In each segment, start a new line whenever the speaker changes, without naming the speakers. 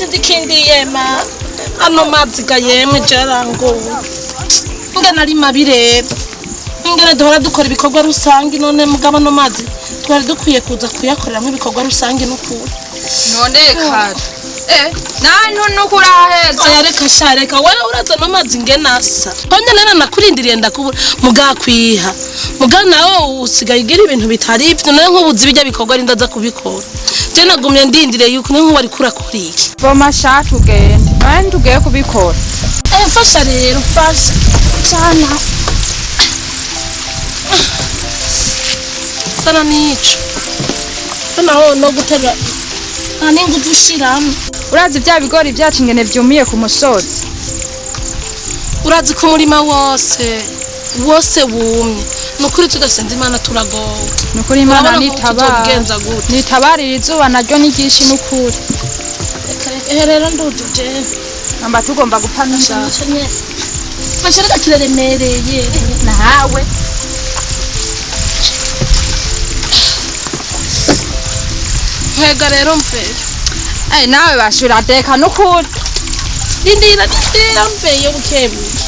Sinzi ikindi yema. Ano mazi ga yemwe jarangoye. Ingene ari mabi rero. Ingene duhora dukora ibikorwa rusangi none mugabo ano mazi twari dukwiye kuza kuyakoreramwo ibikorwa rusangi n'ukuri.
None kare. Nantu nukuraheza.
Oya reka sha reka wewe uraza ano mazi ingene asa. Konye nana nakurindiriye ndakubura mugakwiha. Muga nawe usigaye ugira ibintu bitari ivyo none nk'ubuzi bijya bikorwa ari ndaza kubikora. Je nagumye ndindiriye yuko none nk'ubu ariko urakora iki.
Voma sha tugende. None tugiye kubikora.
Fasha rero fasha. Sana. Sana nico. Naho no guterura nta n'inguvu ushiramo.
Urazi bya bigori byacu ingene vyumiye ku musozi.
Urazi ko umurima wose wose wumye. Nukuri tudasenze Imana turagowe.
Nukuri Imana
Urabona ko
nitabara.
tuzobigenza gute?
Nitabarira izuba naryo ni ryinshi nukuri.
Reka reka rero ndujuje.
Namba tugomba gupfa n'inzara.
Fasha reka kiraremereye.
Nawe.
Nkwega rero mveyo.
Nawe bashura deka nukuri.
Rindira rindira mveyo bukebuke.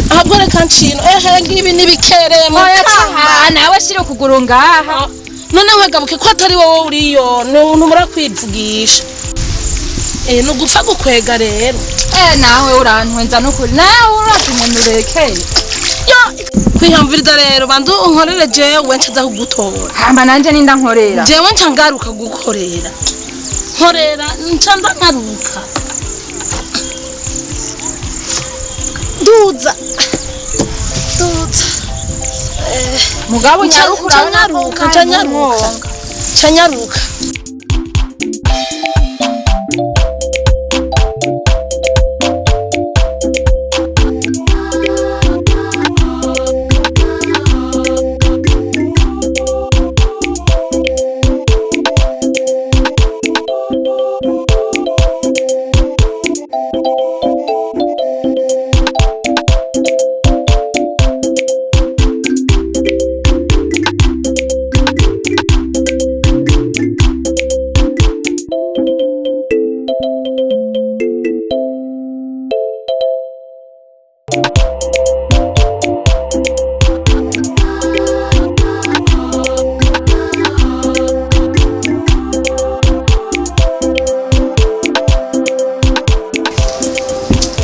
Ahubwo reka ncino. Ehe ngibi nibikereye
Oya caha nawe shira ukuguru ngaha.
None nkagabuke ko atari wowe uriyo ntumura kwivugisha. Nugupfa gukwega rero.
Nawe urantwenza nukuri. Nawe urazi umuntu urekeye.
Yo kwihamviriza rero bandu unkorere jewe ncaza kugutora.
Hamba nanje ninda nkorera.
Jewe nca ngaruka gukorera. Nkorera nca ndangaruka. Duza. Duza.
Mugabo nyaruka urabona ko
Nca nyaruka. Nca nyaruka.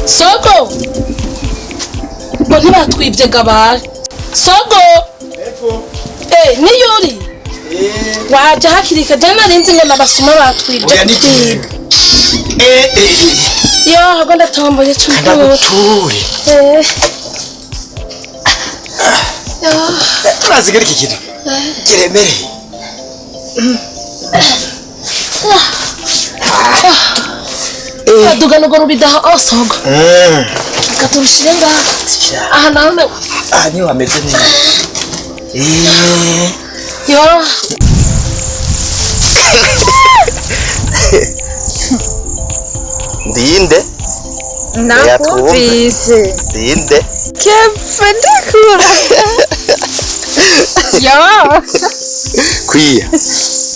Sogo! Ngo ntibatwibye gabare. Sogo! Niyuri! Waje hakiri kare je narinzi ngo nabasuma batwibye.
Oya ni
Yo, ahubwo ndatomboye cumi.
Ndaguture.
Yo.
Urazigira iki kintu kiremereye.
Aduga nugo rubidaho oh sogo. Reka turushire ngaha. Aha naho
Aha niho hameze neza.
Yo.
Ndinde.
Nakumvise.
Ndinde.
Kepfe ndakura. Yo.
Kwiya.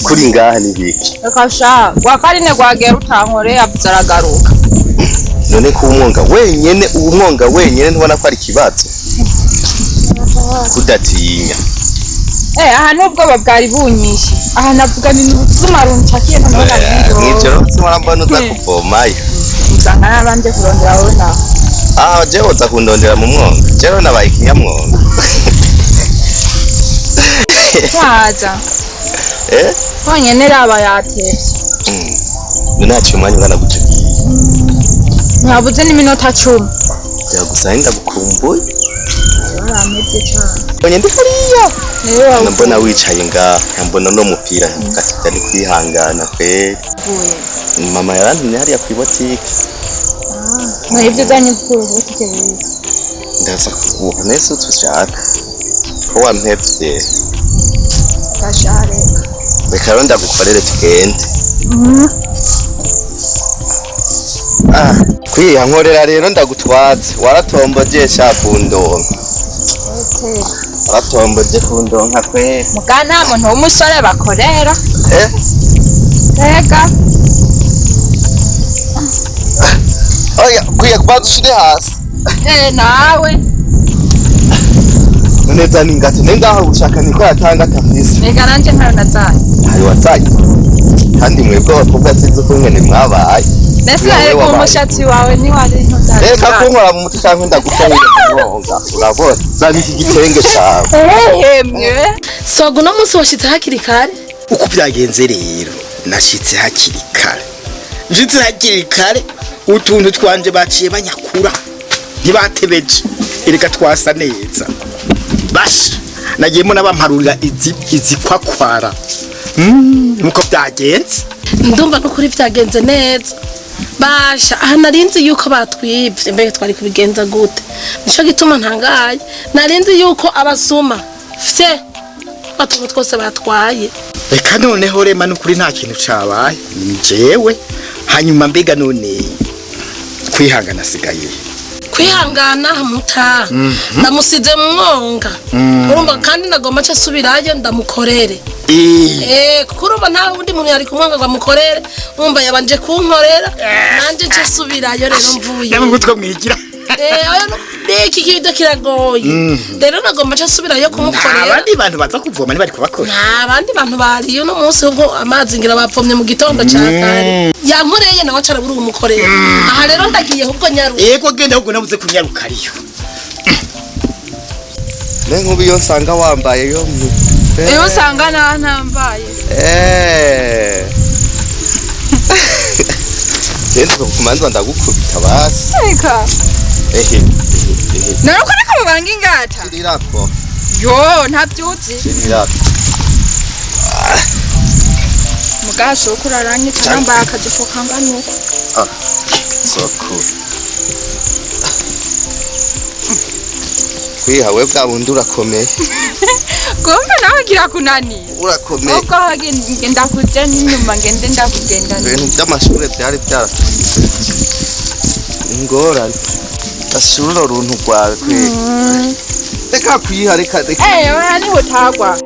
Kuri ngaha ni biki?
Reka sha, wakarine gwagera utankoreye avuze aragaruka.
None ko umwonga wenyene, umwonga wenyene ntubona ko ari kibazo. Kudatinya.
Aha nubwoba bwari bunyishe. Aha navuga ni ubuzima runcakiye none
Mw'ijoro murambona uza kuvomayo.
Usanga narabanje kurondera wowe nawe.
Ah, jewe uza kundondera mu mwonga. Jewe nabaye ikinyamwonga.
Waza. Honyene raba yatevye.
None haciye umwanya ungana gute?
Ntihabuze n'iminota 10.
Gusa ndagukumbuye.
Waramevye cane.
Mbonye ndi hariya.
Niwe
Mbona wicaye ngaha, mbona no mupira ati ndi kwihangana kweri. Mama yarantumye hariya kw'ibotike.
Mwebwe uzanye butike bibiri.
Ndaza kuguha nese utushaka. Ko wampevye.
Gashareka.
Reka rero ndagukorere tugende. Kwiha nkorera rero ndagutwaze. Waratomboje sha kundonka. Waratomboje kundonka kweri.
Muga nta muntu w'umusore bakorera. Ega.
Kwiye kubanza ushire hasi.
Nawe.
Neza n'ingate. Nengaho ushaka niko yatanga tafise.
Reka nanje ntayo nazanye.
Ntayo wazanye. Kandi mwebwe abakobwa sinzi uko mwene mwabaye.
Mbese ariko umushatsi wawe ni wari ntuzanye.
Reka kunkora mu mutwe canke ndaguca mwonga. Urabona? Zana iki gitenge cawe.
Ehemwe.
Sogo no munsi washitse hakiri kare.
Uko byagenze rero nashitse hakiri kare. Nshitse hakiri kare utuntu twanje baciye banyakura. Ntibatebeje. Ereka twasa neza. Basha nagiyemo n'abamparurira izikwakwara. Nuko byagenze.
Ndumva no kuri byagenze neza. Basha aha narinzi yuko batwibye mbega twari kubigenza gute. Nico gituma ntangaye. Narinzi yuko abasuma fye batuntu twose batwaye.
Reka noneho rema nukuri nta kintu cabaye. Jewe hanyuma mbega none kwihangana sigaye.
Kwihangana muta ndamusize mwonga. Urumva kandi nagomba nce subirayo ndamukorere. Kuko urumva nta wundi muntu yari kumwonga ngo amukorere, urumva yabanje kunkorera nanje nce subirayo rero mvuye.
Namwe mwigira.
Oya niki kido kiragoye. Rero nagomba nce subirayo kumukorera.
Abandi bantu baza kuvoma ntibari kubakora.
Nta bandi bantu bariyo no munsi ubwo amazi ngira bapfomye mu gitondo ca kare. Yankoreye nawe acarabura umukorera. Aha rero ndagiye ahubwo nyaruka.
Yego genda ahubwo nabuze kunyaruka ariyo.
Ne nkubi yo nsanga wambaye yo.
Iyo usanga na ntambaye.
Genda kumanza ndagukubita basi.
Reka.
Ehe.
Naruko niko babanga ingata.
Kirirako.
Yo ntabyuzi.
Kirirako.
Mugasho kuraranye cyangwa akajipo kangana uko.
Soko. Kwihawe bwa bundi urakomeye.
Kumbe nawe gira kunani.
Urakomeye.
Uko ngenda kuja n'inyuma ngende ndakugenda.
Ibintu by'amashure byari byaratugize. Ingorane. Ashurura uruntu rwawe kwe. Reka kwiha reka reka.
Oya niho tagwa.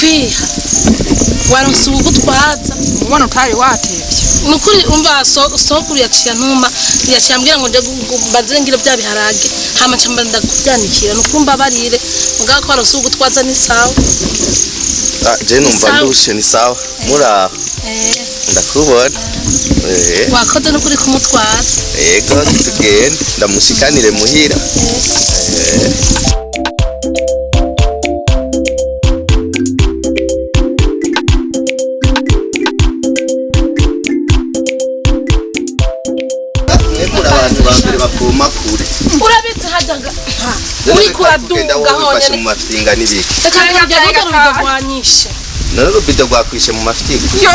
Kwiha waronse ubugutwaza
Ubona utari watevye.
Nukuri umva sokuru yaciye ntuma yaciye ambwira ngo nje mbanze ngire bya biharage hama nca ndakuvyanikira nukumva barire mugabo ko waronse ubugutwaza ni sawa.
Je numva ndushe ni sawa. Muraho. Ndakubona.
Wakoze nukuri kumutwaza.
Yego tugende ndamushikanire muhira. Abantu bambere bavoma kure.
Urabitse hajaga. Uri kuraduga honyene.
Mu mafinga nibiki.
Reka reka rwanyishe.
None rubido rwakwishe mu mafinga.
Yo.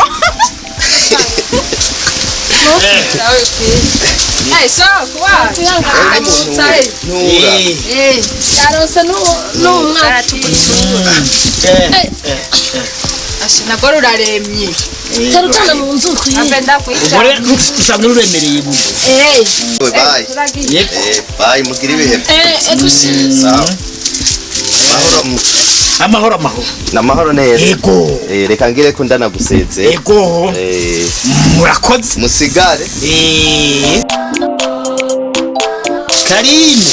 So kwa.
Nura.
Yaronse n'umwana tukutura.
Asha nagoro uraremye.
Tarutana mu nzu kwiye.
Apenda kwica.
Ore usanga ruremereye bugo.
Bye. Bye mugira ibihe. Sawa. Mahoro.
Amahoro amahoro.
Namahoro neza.
Yego.
Reka ngire ko ndanaguseze.
Yego. Murakoze.
Musigare.
Karine.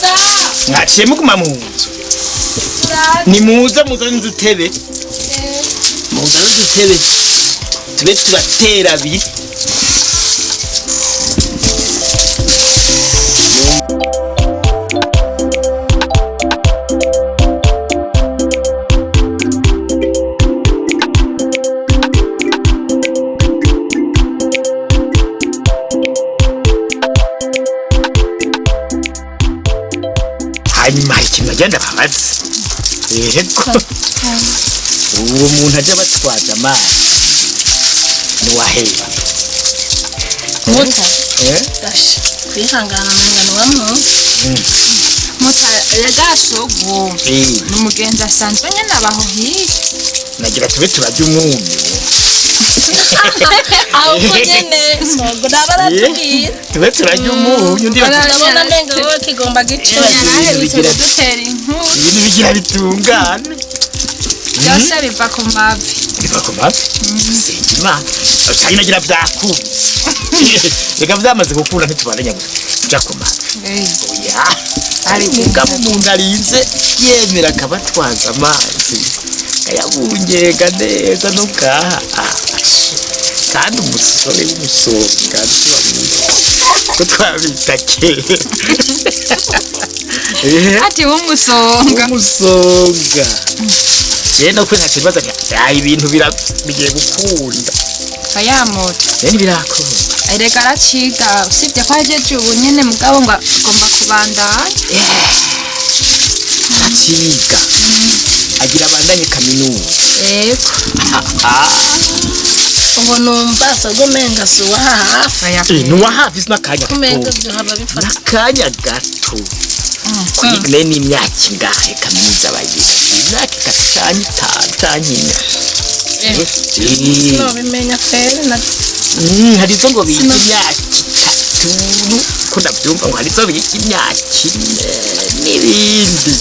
Sawa.
Mwaciye muguma mu nzu. Ni muze muzane udutebe. Muzane udutebe. Tube tubatera abiri.
Hanyuma hari ikintu agenda babaza. Yego, uwo muntu ajya abatwaza amazi niwaheba.
Muta.
Eh?
Gasha. Kwihangana nangana wa munsi.
Muta rega sogo.
Eh,
ni umugenzi asanzwe nyene abaho hirya.
Nagira tube turarya umunyu.
Ahubwo nyene sogo nabaratubwira.
Tube turarya umunyu ndibaza.
Ndabona menga wowe kigomba gice.
Yaraherutse
bigira-
kudutera inkuru.
Ibintu bigira bitungane.
Byose biva ku mavi.
Biva ku mavi. Senga Imana cyane, nagira byakunze. Reka byamaze gukura, ntitubandanya kuja ku mavi. Oya.
Ari
Mugabo umuntu arinze yemera akabatwaza amazi, akayabungega neza no ngaha. Kandi umusore w'umusonga ko twabita kera.
Ati w'umusonga.
Umusonga rero no kuri nta kibazo, ibintu bigiye gukunda.
Bayamuta.
Rero birakunda.
Erega araciga, usibye ko ahejeje ubu nyene, mugabo ngo agomba kubandanya.
Akiga agira abandanye kaminuza.
Yego.
Ubu numva sogo menga si uwaha hafi.
Oya.
Nuwa hafi sinakanya
Kumenga
gato.
byo haba bifata.
N'akanya gato. Kwiga ni imyaka ingahe kaminuza bayiga? Imyaka 3 canke 5 canke 4.
Sinobimenya kweri na
Hari izo ngo biga imyaka 3, ko ndabyumva ngo hari izo biga imyaka 4 n'ibindi,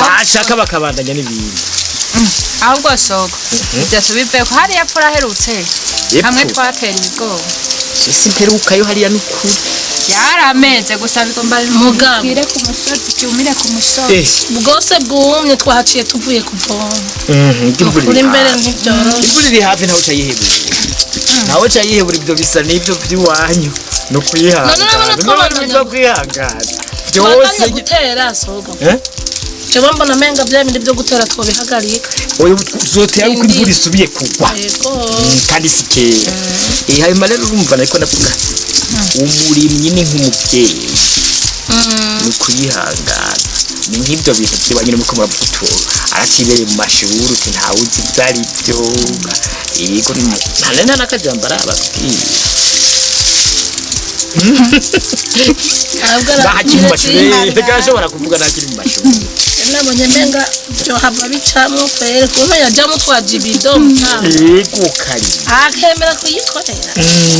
bashaka bakabandanya n'ibindi.
Ahubwo sogo ibyo tubiveko, hariya pfura aherutse hamwe twatera ibigori.
Ese mperukayo hariya n'ukuri?
Yarameze gusa bigomba
Mugabo.
bimire ku musozi, byumire ku musozi.
Bwose bwumye, twahaciye tuvuye kuvoma.
Imvura
Kuri
iri
mbere
hafi.
ntibyoroshe.
Imvura iri hafi, ntawe ucayihebura, ntawe ucayihebura. Ibyo bisa n'ibyo by'iwanyu ni ukwihangana.
None urabona twabandanya-
None kwihangana byose.
Twabandanya gutera sogo.
Eh?
Jewe mbona menga bya bindi byo gutera twobihagarika.
Oya, uzotera uko imvura isubiye kugwa.
Yego.
Kandi si kera. Hanyuma rero urumva nariko ndavuga, umurimyi ni nk'umubyeyi, ni ukwihangana. Ni nk'ibyo bintu by'iwanyu muriko muravuga utu aracibereye mu mashuri, uti ntawe uzi ibyo ari byo. Yego, nta n'akajambo arababwira.
Ahubwo
Ntakiri mu mashuri.
aratubwira.
Reka ashobora kuvuga ntakiri mu mashuri.
Nabonye menga byo hava bicamwo kweri, kuko yajamwo twaje ibido mutanga.
Yego, kari.
Akemera kuyikorera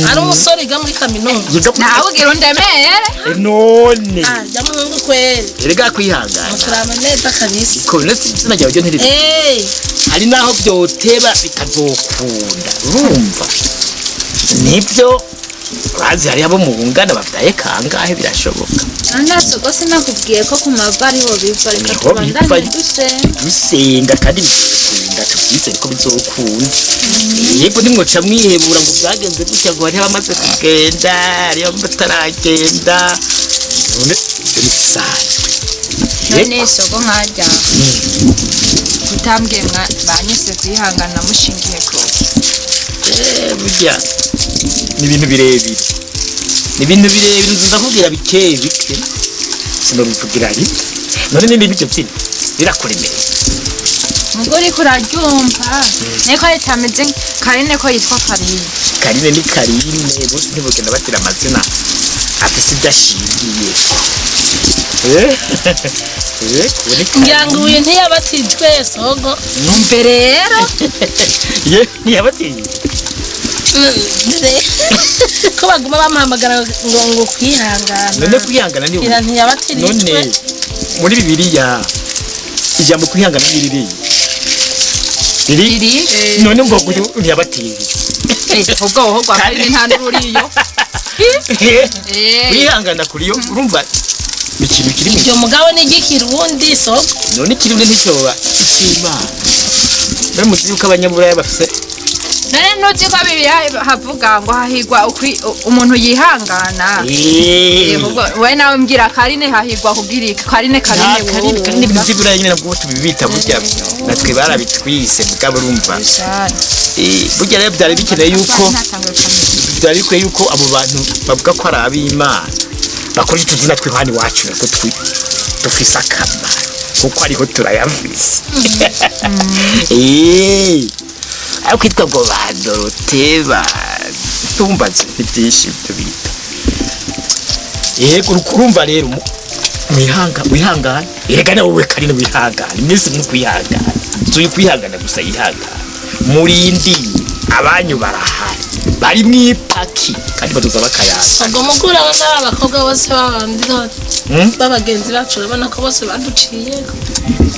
ari umusore yiga muri kaminuza.
Yiga muri-
Nawe ugira undemere.
None.
Ah, jya muhungu kweri.
Erega kwihangana.
Turaba neza kabisa.
Ko nese izina ryawe ryo ntirizi.
Eh,
Hari naho byoteba bikazokunda, urumva nibyo bazi, hari abo mubungana bavyaye kangahe, birashoboka.
None sogo sinakubwiye ko ku mavi ariho biva? Reka
Niho biva.
tubandanye dusenga.
Dusenga kandi bikunda, tubyizere ko bizokunda. Yego, ntimwoca mwihebura ngo byagenze gutya, ngo hariho abamaze kugenda, hariho abataragenda. None ibyo ntibisanzwe.
None sogo nkarya utambwiye banyise kwihangana mushingiye ko?
Burya ni ibintu birebire, ni ibintu birebire. Nza kubwira bike bike, sinobivugira rimwe. None nimba ibyo byina birakuremereye.
Mugo uriko uraryumva niko ritameze Karine, ko yitwa Karine.
Karine ni Karine, bose ntibugenda batira amazina afise ibyo ashingiye. Eh, ubu ni
Ngira ngo
Karine.
uyu ntiyabatijwe sogo.
Numve rero.
Ye, ntiyabatije.
Ko baguma bamuhamagara ngo kwihangana.
None kwihangana ni
Ngira ntiyabatirijwe.
None muri Bibiliya ijambo kwihangana ni riri
Riri.
None ngo uyu ntiyabatije?
Ubwo wowe rwa Karine nta n'ururiyo.
Kwihangana kuri yo, urumva ni ikintu kiri mu
Iryo mugabo ni iry'ikirundi sogo.
None ikirundi nticyoba icy'Imana? None muzi yuko abanyaburaya bafise
None ntuzi ko Bibiliya havuga ngo hahigwa umuntu yihangana? Ubwo we nawe mbwira, Karine hahigwa kugira iki? Karine, Karine.
Nta Karine, Karine ibintu by'iburaya nyine nabwo tubibita burya, natwe barabitwise. Mugabo urumva, burya rero byari bikeneye yuko, byari bikwiye yuko abo bantu bavuga ko ari ab'Imana bakoresha utuzina tw'ihani iwacu natwo Dufise akamaro kuko ariho turayafise. Eh, ariko kwitwa ngo ba Dorote ba tumbaze ni byinshi ibyo bita. Yego, urumva rero mwihanga wihangane, yega nawe we Karine wihangane, iminsi muri kwihangana tuyi kwihangana gusa, yihangana murindi abanyu barahari bari mwipaki kandi bazoza bakayaza.
Ubwo mukuru abana b'abakobwa bose babandi
Mm?
b'abagenzi bacu, urabona ko bose baduciye.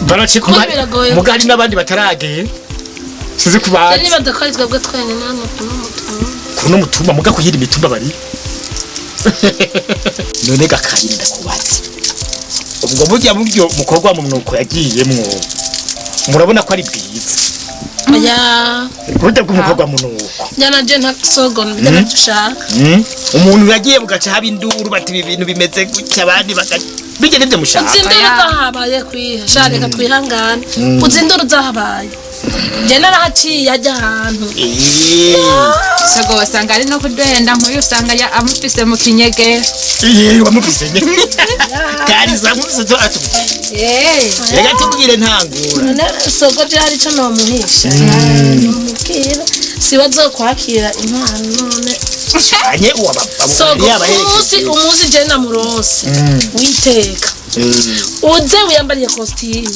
Baraci.
Kuko biragoye.
Mugari n'abandi bataragiye sizi
Rero
kubaza.
niba dukora twebwe twenyine hano kuno mutumba.
Kuno mutumba muga kuyira imitumba bari none gakarine ndakubaza, ubwo burya buryo mukobwa mu nuko yagiyemwo murabona ko ari bwiza?
Oya.
Burya bw'umukobwa mu nuko.
Njyana je nta sogo bijya ntabyo ushaka.
Umuntu yagiye bugaca haba induru bati ibi bintu bimeze gutya, abandi baka bijya nibyo mushaka.
Uzi induru zahabaye kwiha sha, reka twihangane. Uzi induru zahabaye, njye narahaciye ajya ahantu.
Sogo usanga ari no kuduhenda, nk'uyu usanga amufise mu kinyegera.
Iye wamufise nyine kariza amufise zo atubwire. Reka tubwire ntangura.
None sogo je hari ico nomuhisha, nomubwira siwe azokwakira impano none.
Anye uwa
Sogo umunsi umunsi je namurose witeka uze wiyambariye kositime.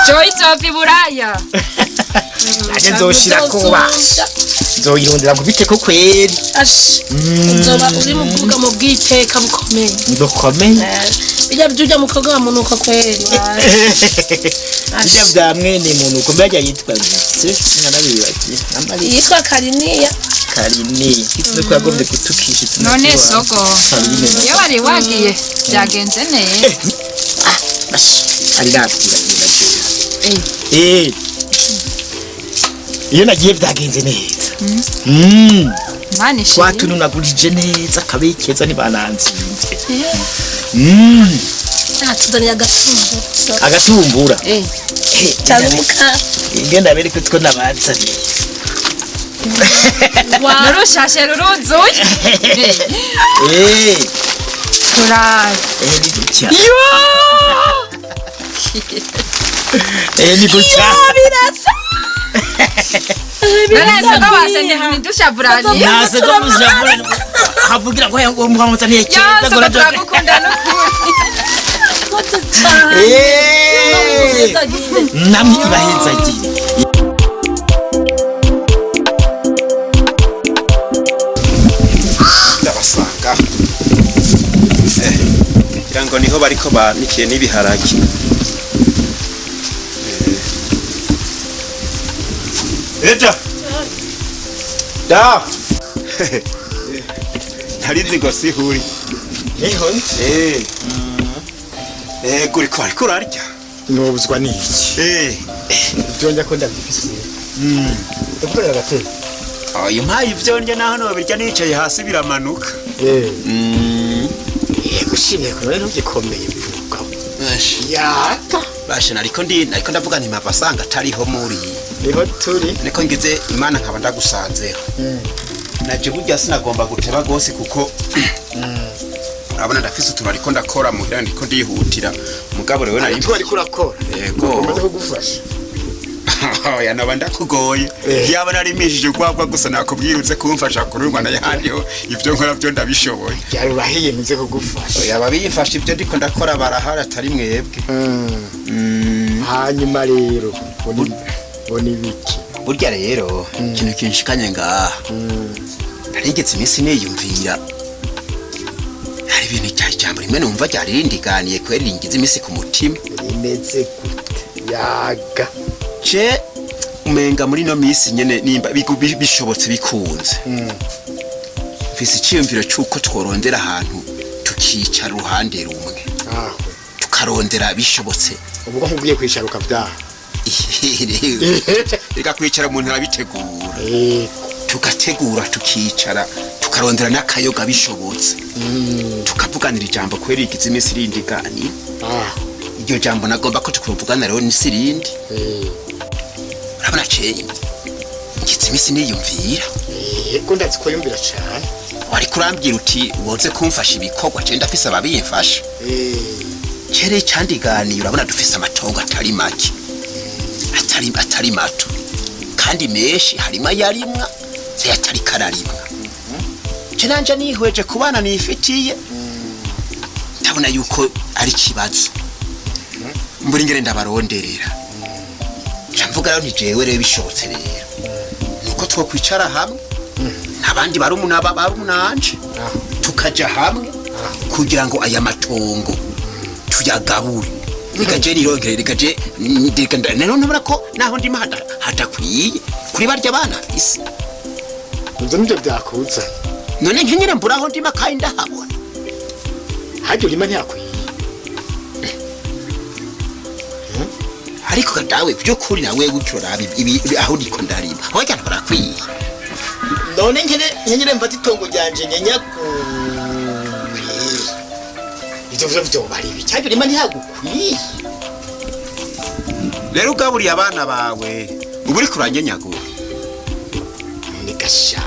Joy izova i Buraya.
Anye nzoshira kuba nzoyirondera ngo bite ko kweri.
Ash, uzoba uri mu bwugamo bw'iteka bukomeye.
Bukomeye.
Bijya by'ujya mukobwa wa munuko kweri.
Bijya bya mwene muntu uko mbajya yitwa se narabibagiye amari.
Yitwa Kariniya.
Karine kitse ko yagombye gutukisha izina
None
ry'iwabo.
sogo
Karine.
iyo wari wagiye byagenze neza?
Ari nabyibagiye. Eh, iyo nagiye byagenze neza.
Imana ishimwe.
Twatununagurije neza kabikeza ntibananzinze.
Natuzaniye agatungo.
Agatumbura.
Cyangwa umukara.
Ingenda bereke two nabazaniye.
Nurushashe ruruzuye. Turabe.
Ni gutya. Ni gutya.
Birasa.
None sogo wasende ntidushavuranye.
Nase ko mujabura havugira ngo ngo muhamuzaniye
Yo
keza
sogo turagukunda n'ukuri.
Cyane.
Namwe ibahezagiye.
Ndabasanga ngira ngo niho bariko banikiye n'ibiharage. Eja da ntarizi ngo sihuri.
Niho.
Uriko ariko urarya?
Nobuzwa n'iki? Ibyo njya ko ndabifise, ndagukorera agatebe.
Oya, mpaye ivyo ndya naho nobirya nicaye hasi biramanuka.
Yego, ushimye ko rero ntugikomeye mvuga yaka.
Bashe nariko ndi nariko ndavuga nti mpava asanga atariho muri.
Niho turi.
Niko ngize imana nkaba ndagusanzeho. Naje burya sinagomba guteba gose kuko urabona ndafise utuntu ariko ndakora muhira, ndiko ndihutira, mugabo rero nari
Ariko ariko urakora?
Yego.
Umaze kugufasha?
Oya, naba ndakugoye. Yaba narimishije urwagwa gusa nakubwirutse kumfasha kururwa nayandiho, ivyo nkora byo ndabishoboye.
Byarurahiye nze kugufasha.
Oya, ababimfasha ibyo ndiko ndakora barahari atari mwebwe.
Hanyuma rero ngo ni biki?
Burya rero ikintu kinshikanye ngaha, narigeze iminsi niyumvira, hari ibintu cya ijambo rimwe numva ryari rindiganiye kweri ringize iminsi ku mutima.
Rimeze gute? Yaga.
Je umenga muri ino minsi nyene nimba bishobotse bikunze, mfise iciyumviro c'uko tworondera ahantu tukicara uruhande rumwe,
aho
tukarondera bishobotse.
Ubwo nkubwiye kwicara ukavyaha.
Reka, kwicara umuntu arabitegura. Tugategura tukicara tukarondera n'akayoga bishobotse, tukavuganira ijambo kweri rigize iminsi rindigani.
Aho.
Iryo jambo nagomba ko tukuvugana rero n'isi rindi. Urabona ceye ngize iminsi niyumvira.
Yego, ndazi ko yumvira cane.
Wariko urambwira uti woze kumfasha ibikorwa, je ndafise ababimfasha. Kere candiganiye, urabona dufise amatongo atari make, atari mato kandi menshi, harimo ayarimwa ayatari kararimwa. Je nanje nihweje ku bana nifitiye, ndabona yuko ari ikibazo mbura ingene ndabaronderera. Nca mvuga rero nti jewe rero bishobotse rero nuko twokwicara hamwe n'abandi barumuna barumunanje, tukaja hamwe kugira ngo aya matongo tuyagabure. Reka je nirongere, reka je reka none ko naho ndima hadakwiye kuri barya bana isi.
Ivyo nivyo vyakuza?
None nkenyere mbura aho ndima kandi ndahabona.
Harya urima ntiyakwiye?
Ariko dawe, by'ukuri nawe gutyo uraba ibi aho ndiko ndarima hoya nturakwiye.
None nkenyere mfata itongo ryanje nyenyagure, ivyo vyo vyoba ari ibiki? Harya urima ntiyagukwiye?
Rero ugaburiye abana bawe uba uriko uranyenyagura.
None gasha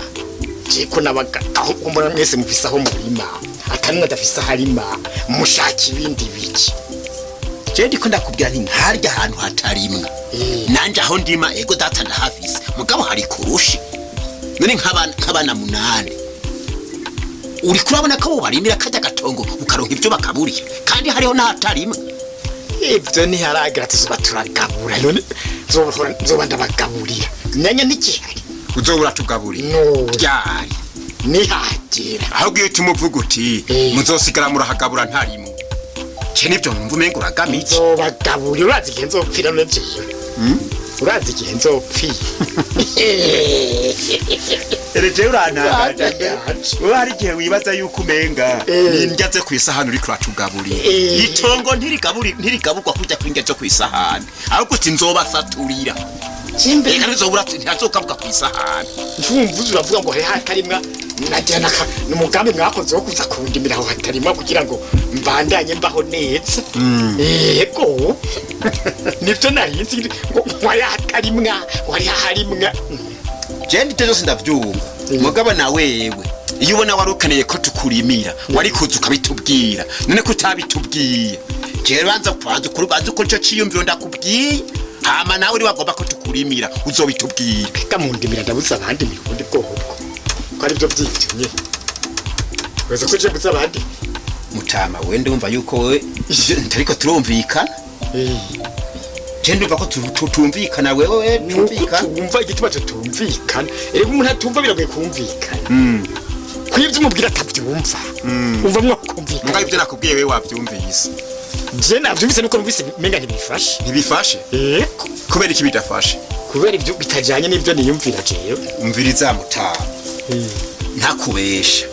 je ko nabaga aho mbona mwese mufise aho murima, atanumwe adafise aho arima, mushaka ibindi biki?
Je ndiko ndakubwira nti nkarya ahantu hatarimwa, nanje aho ndima ego data ndahafise, mugabo hari kurushi. None nk'abana 8 uriko urabona ko bobarimira karya gatongo ukaronka ivyo bakaburiye kandi hariho n'ahatarimwa.
Ivyo ntiharagira, tuzoba turagabura. None nzoba ndabagaburira nyanya ntikihari?
Uzobura tugaburira.
No.
Ryari?
Nihagera.
Ahubwo iyo tumuvuga uti muzosigara murahagabura ntarimwe, ce nivyo numva umenga uragamije.
Nzobagaburira. Urazi igihe nzopfira? None jewe urazi igihe nzopfira?
Ereje urantangaje. Wowe hari igihe wibaza yuko umenga n'indya zo kw'isahani uriko uratugaburira. Itongo ntirigaburwa kurya kw'indya zo kw'isahani, ahubwo uti nzobasaturira.
Jimbe.
Reka ntizobura, ntihazokabuka kw'isahani.
Ntumvuze uravuga ngo hari hatarimwa, nagira naka ni umugambi mwakoze wo kuza kundimira aho hatarimwa kugira ngo mbandanye mbaho neza. Yego, nibyo nari nzi ngo wari hatarimwa, wari harimwa.
Je ndivyo vyose ndavyumva, mugabo na wewe iyo ubona wari ukeneye ko tukurimira wari kuza ukabitubwira. None ko utabitubwiye, jewe banza kwanza ukuri, banza ukora ico ciyumviro ndakubwiye, hama nawe uri wagomba ko tukurimira uzobitubwira.
Reka mundimira, ndabuze abandi ubundi bwoko ko aribyo by'ibyo nyine weza ko je mbuze abandi.
Mutama we, ndumva yuko wewe ntariko turumvikana. Je ndumva ko tumvikana wewe.
Nuko
Tumvikana.
Tumva igituma tutumvikana. Erega umuntu atumva biragoye kumvikana, kw'ibyo umubwira atabyumva umva mwo kumvikana.
Mugabo ibyo nakubwiye wewe wabyumvise?
Je navyumvise nuko numvise menga ntibifashe.
Ntibifashe?
Yego.
Kubera iki bidafashe?
Kubera ibyo bitajanye n'ibyo niyumvira jewe.
Umviriza mutama, ntakubesha.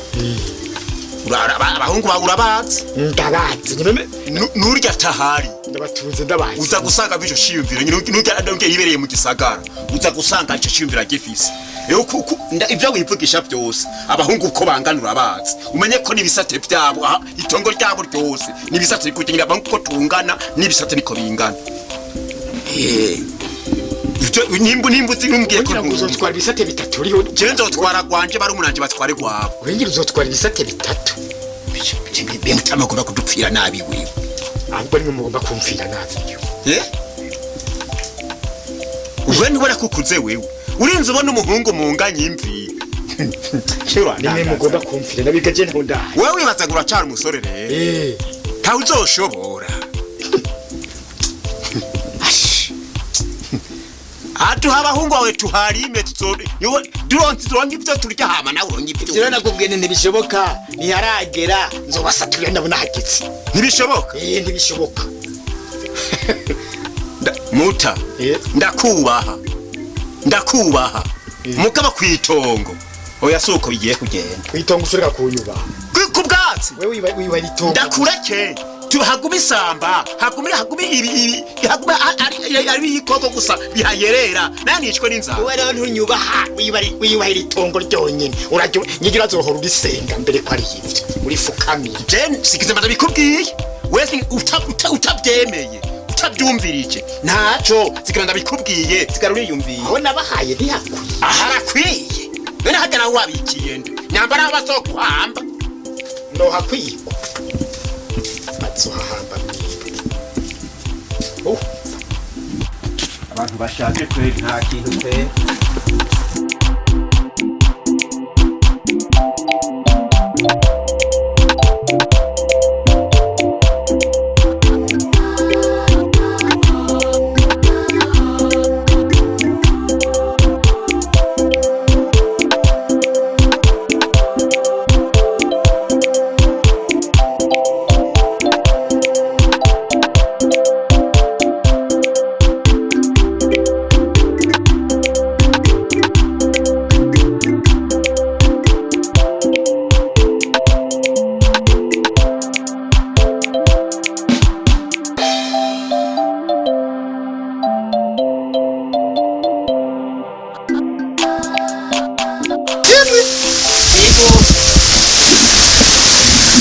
Abahungu bawe urabazi?
Ndabazi nyine.
Nurya tahari.
Ndabatunze, ndabazi.
Uza gusanga bico ciyumviro nyine nurya yibereye mu gisagara, uza gusanga ico ciyumviro agifise. Rero ivyo wivugisha byose, abahungu uko bangana urabazi, umenye ko n'ibisate byabo aha, itongo ryabo ryose n'ibisate kugira abahungu uko tungana n'ibisate niko bingana. Ivyo nimba uzi numbwiye ko
Kugira ngo uzotwara ibisate bitatu uriho?
Jewe nzotwara gwanje, barumunanje batware gwabo.
Wengera uzotwara ibisate bitatu?
Mutama, ugomba kudupfira nabi wewe.
Ahubwo nimwe mugomba kumvira nabi iyo.
Eh? Uwe ntubona ko ukuze wewe, urinze ubona umuhungu munganya imvi.
Nimwe mugomba kumvira nabi gaje ntaho ndahaye.
Wewe wibaza ngo uracara umusore rero, ntawe uzoshobora. Ash. Aduha abahungu bawe tuharime, turonse turonke ivyo turya, hama nawe uronke ivyo.
Ivyo nakubwiye nti ntibishoboka, ntiharagera, nzobasaturira ndabona hageze.
Ntibishoboka?
Eh, ntibishoboka.
Muta, ndakubaha, ndakubaha, mugabo kwitongo oya, suko bigiye kugenda.
Kwitongo ushobora kunyubaha?
Ku bwatsi.
Wewe wiba itongo.
Ndakureke hagume isamba, hagume ibi hagume ari ibikoko gusa bihayerera, nayo nicwe n'inzara.
Wewe rero ntunyubaha, wiyubahira itongo ryonyine. Urajya nyigira uzohora urisenga mbere ko ari ivyo urifukamira.
Je sikize mba ndabikubwiye wese utabyemeye utabyumvirije ntaco, sigara ndabikubwiye, sigara uriyumviye.
Aho nabahaye ntihakwiye?
Aharakwiye. None hajya nawe wabikiye nde nyambara aho bazoguhamba?
Nohakwirwa, bazohahamba mwibwe.
Abantu bashaje kweli, nta kintu pe.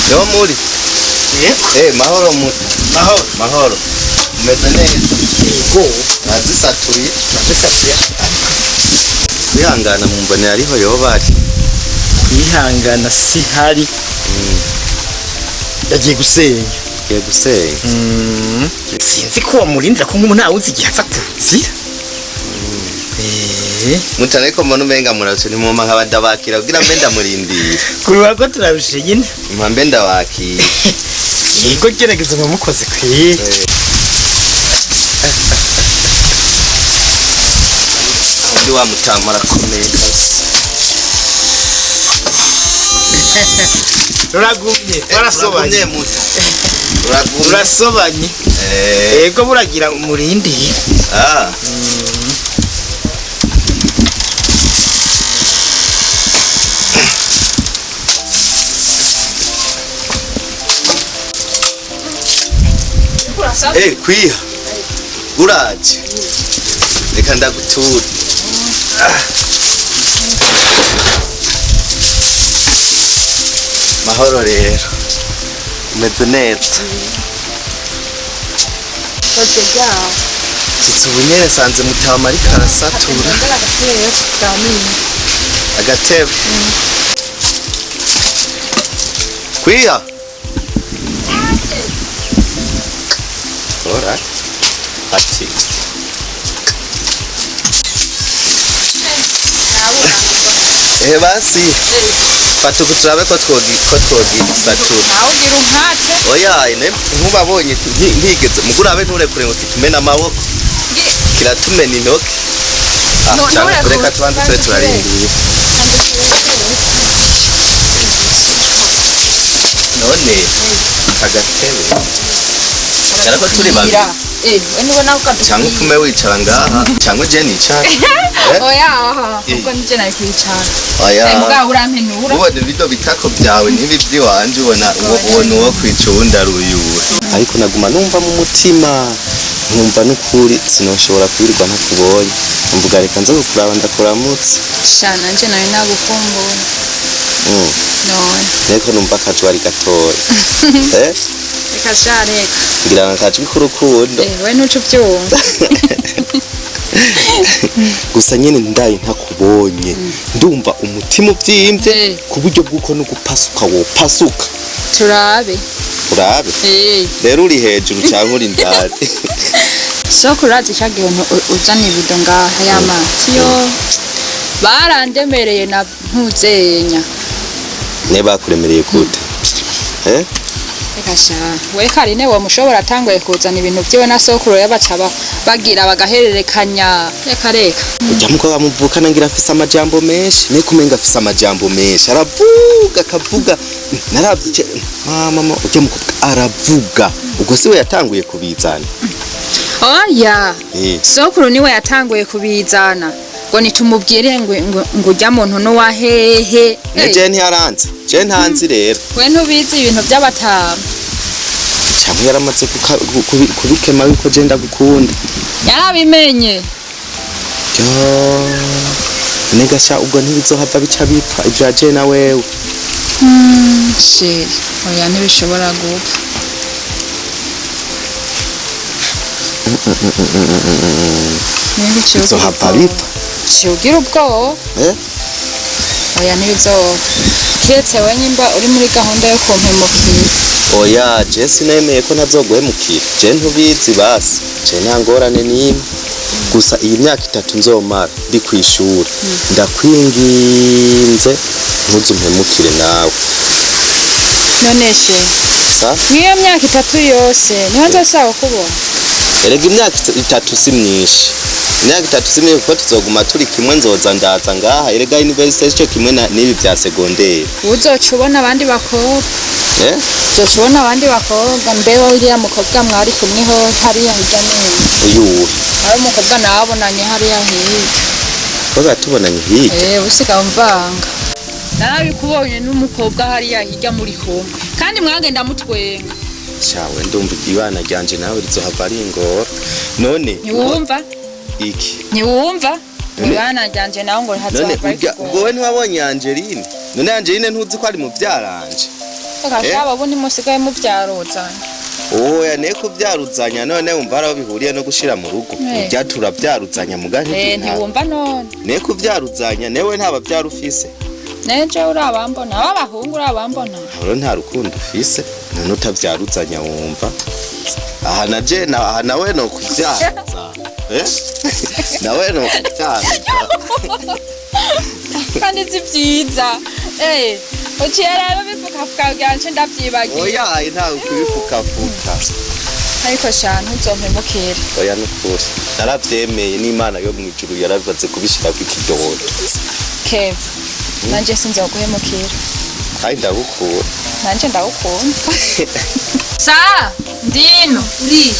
Yo muri. Eh, mahoro muri.
Mahoro.
Mahoro. Umeze neza.
Yego.
Nazisatuye.
Nazisatuye.
Kwihangana mu mbone ariho yoba ari.
Kwihangana si hari. Yagiye gusenya.
Yagiye gusenya.
Sinzi ko wamurindira ko nk'ubu ntawe uzi igihe aza kuzira.
Mutane ariko mbona umenga murarushe, ntimwoma nkabadabakira kugira mbe ndamurindira.
Kuruha ko turarushe nyine.
Mpa mbe ndabakira.
Yego, gerageza mukoze kwiye.
Undi wa mutama arakomeye kabisa.
Ruragumye, twarasobanye.
Uragumye muta. Uragumye.
Rurasobanye. Yego, buragira umurindire.
Ah. Eh, kwiha. Uraje. Reka ndagutura. Ah. Mahoro rero. Umeze neza. Sisi ubu nyene nsanze mutama ariko arasatura. Agatebe. Kwiha. Ora. Ati. Eh basi. Fata uku turabe ko twogi ko twogisatura.
Nawe ugira unkate.
Oya, ine nkubabonye ntigeze mugurabe nturekure ngo kitumene amaboko. Kiratumena intoki. Ah,
No,
canke
nturekure.
reka tubanze tube turarindira. None agatebe. Ariko turi babiri.
Eh, we nubona ko
Cyangwa upfume wicara ngaha, cyangwa je nicara. Eh?
Oya, aha, ubwo nije nari kwicara.
Oya.
Eh, mugabo urampenura.
Ubona ibido bitako byawe ntibi by'iwanje, ubona ubona uwo kwica uwundi aruyura. Ariko naguma numva mu mutima nkumva n'ukuri sinoshobora kwirirwa ntakubonye. Mvuga reka nze kukuraba ndakuramutse.
Sha, nanje nari nagukumbuye. None.
Ariko numva akajwi ari gatoya. Eh?
Reka sha, reka.
Ngira ngo akajwi k'urukundo.
Eh, we ntuce ubyumva.
Gusa nyene ndaye ntakubonye. Ndumva umutima uvyimbye
Eh.
ku buryo bw'uko no gupasuka wopasuka.
Turabe.
Urabe.
Eh.
Rero uri hejuru canke uri indani.
Soko urazi ca gihe uzana ibido ngaha y'amazi yo barandemereye na ntuzenya.
Ne bakuremereye gute? Eh?
Reka sha, we Karine wa mushobora atanguye kuzana ibintu vyiwe na sokuru yabaca bagira bagahererekanya. Reka reka.
Ujya mukobwa muvukana ngira afise amajambo menshi, ne kumenga afise amajambo menshi, aravuga akavuga. Naravye mama, ujya mukobwa aravuga. Ubwo siwe yatanguye kubizana?
Oya.
Eh.
Sokuru niwe yatanguye kubizana. Ngo nitumubwire ngo ngo ujya muntu nuwa hehe.
Ne je ntiyaranze, je ntanzi rero.
We ntubizi ibintu by'abatama.
Cyangwa yaramaze kubikema yuko je ndagukunda.
Yarabimenye.
Yo. Nega sha, ubwo ntibizohava bica bipfa ivya je na wewe.
Sheri, oya ntibishobora gupfa.
Bizohava bipfa.
Ugira ubwoba.
Eh?
Oya ntibizopfa. Kiretse we nyimba uri muri gahunda yo kumpemukira.
Oya, je sinemeye ko ntazoguhemukira. Je ntubizi basi, je nta ngorane n'imwe. Gusa iyi myaka 3 nzomara ndi kw'ishuri, ndakwinginze ntuzumpemukire nawe.
None she,
Sa?
mw'iyo myaka 3 yose niho nzosaba kukubona?
Erega imyaka 3 si myinshi. Imyaka 3 si myinshi kuko tuzoguma turi kimwe, nzoza ndaza ngaha. Erega université cyo kimwe n'ibi bya segonderi.
Uzoca ubona abandi bakobwa. Uzoca ubona abandi bakobwa. Mbe wowe uriya mukobwa mwari kumwe ho hariya hirya n'ino?
Uyuhe?
Hari umukobwa nabonanye hariya hirya.
Koga tubonanye hirya?
Usigaye umvanga. Narabikubonye n'umukobwa hariya hirya muri kumwe, kandi mwagenda mutwenga.
Shawe, ndumva ibana ryanje nawe rizohava ari ingora. None
Ntiwumva?
Iki?
Ntiwumva?
None-
Ibana ryanje nawe ngo
None
hazohava
urya ubwo we ntiwabonye Angeline? None Angeline ntuzi ko ari mu byaranje?
Kashaba ubu ntimusigaye mubyaruzanya.
Oya, ne kubyaruzanya none wumva hari aho bihuriye no gushira mu rugo? Urya turabyaruzanya muga
Ntiwumva none?
Ne kubyaruzanya, newe nta babyara ufise.
Neje urabambona, ab'abahungu urabambona.
Rero nta rukundo ufise, none utabyaruzanya wumva. Aha na je na aha nawe no kubyaza. Nawe no kubyaza.
Kandi si vyiza. Uciye rero bifukafuka kugira nce ndavyibagiye.
Oya, nta kubifukafuka.
Ariko sha ntuzompemukire.
Oya, nukuri. Naravyemeye n'Imana yo mw'ijuru yarabibaze kubishirako ikidodo.
Kev, nanje sinzoguhemukira.
Kandi ndagukunda.
Nanje ndagukunda. Sa, ndino.
Uri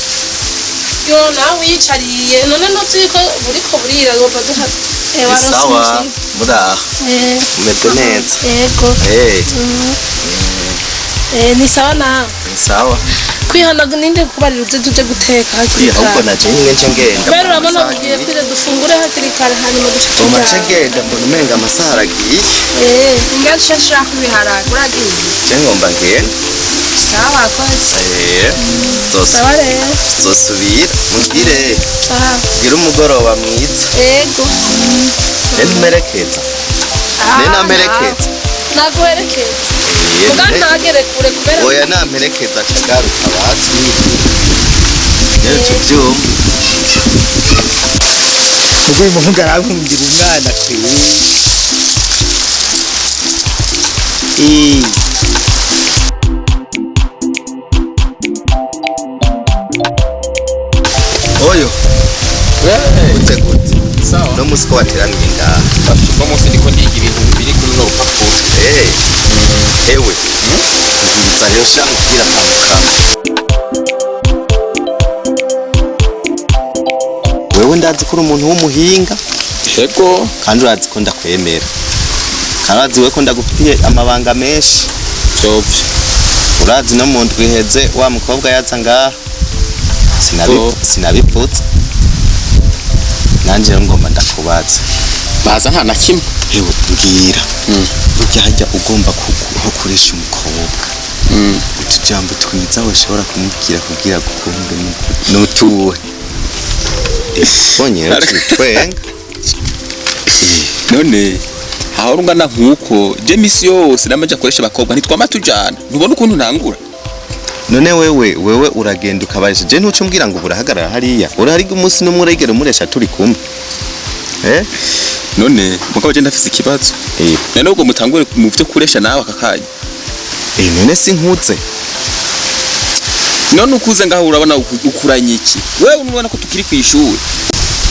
yo nawe wiyicariye none ntuzi ko buriko burira wumva duha.
Sawa, muraho. Umeze neza?
Yego. Ni sawa nawe?
Ni sawa.
Kwihana ninde kubarira uze tuje guteka hakiri
Ahubwo
kare.
na je nyine nce ngenda.
Kubera urabona bugiye kwira, dufungure hakiri kare hanyuma duce
Ngoma nce
tujyana.
ngenda, mbona umenga amasaha aragiye.
Nge nshaka ibiharage uragiye.
Je ngomba ngenda.
Sawa koze.
Sawa rero.
Zosubira mugire.
Sawa.
Mugire umugoroba mwiza.
Yego.
Je ntumerekeza. Ne namperekeza.
Naguherekeza. Muga ntagere kure kubera.
Oya, namperekeza cagaruka basi. Rero tuvyumva.
Ubwo uyu muhungu arankundira umwana kwe.
Oyo. Gute gute.
Sawa.
No musi ko wateraniye ngaha.
Uno munsi ndiko ndiga ibintu biri kuri runo rupapuro.
Ewe. Nziza rero sha nkubwira akantu kamwe. Wewe ndazi ko uri umuntu w'umuhinga.
Yego.
Kandi urazi ko ndakwemera. Kandi urazi we ko ndagufitiye amabanga menshi.
Vyovyo.
Urazi no mu ndwi iheze wa mukobwa yaza ngaha. Sinabipfutse. Nanje rero ngomba ndakubaza.
Baza nta na kimwe.
Ewe mbwira. Burya hajya ugomba kuresha umukobwa. Utujambo twiza washobora kumubwira kugira gukunde nutuwe. Bonye twenga.
None aho rungana nkuko je misi yose namaje akoresha abakobwa ntitwama tujana, ntubona ukuntu ntangura.
None wewe uragenda ukabarisha, je ntuce umbwira ngo burahagarara hariya. Urahariga umunsi n'umwe urigera umuresha turi kumwe.
None mugabo je ndafise ikibazo. None ubwo mutangure mu vyo kuresha nawe akakanya.
None sinkuze.
None ukuze ngaho urabona ukuranye iki? Wewe unubona ko tukiri kw'ishuri.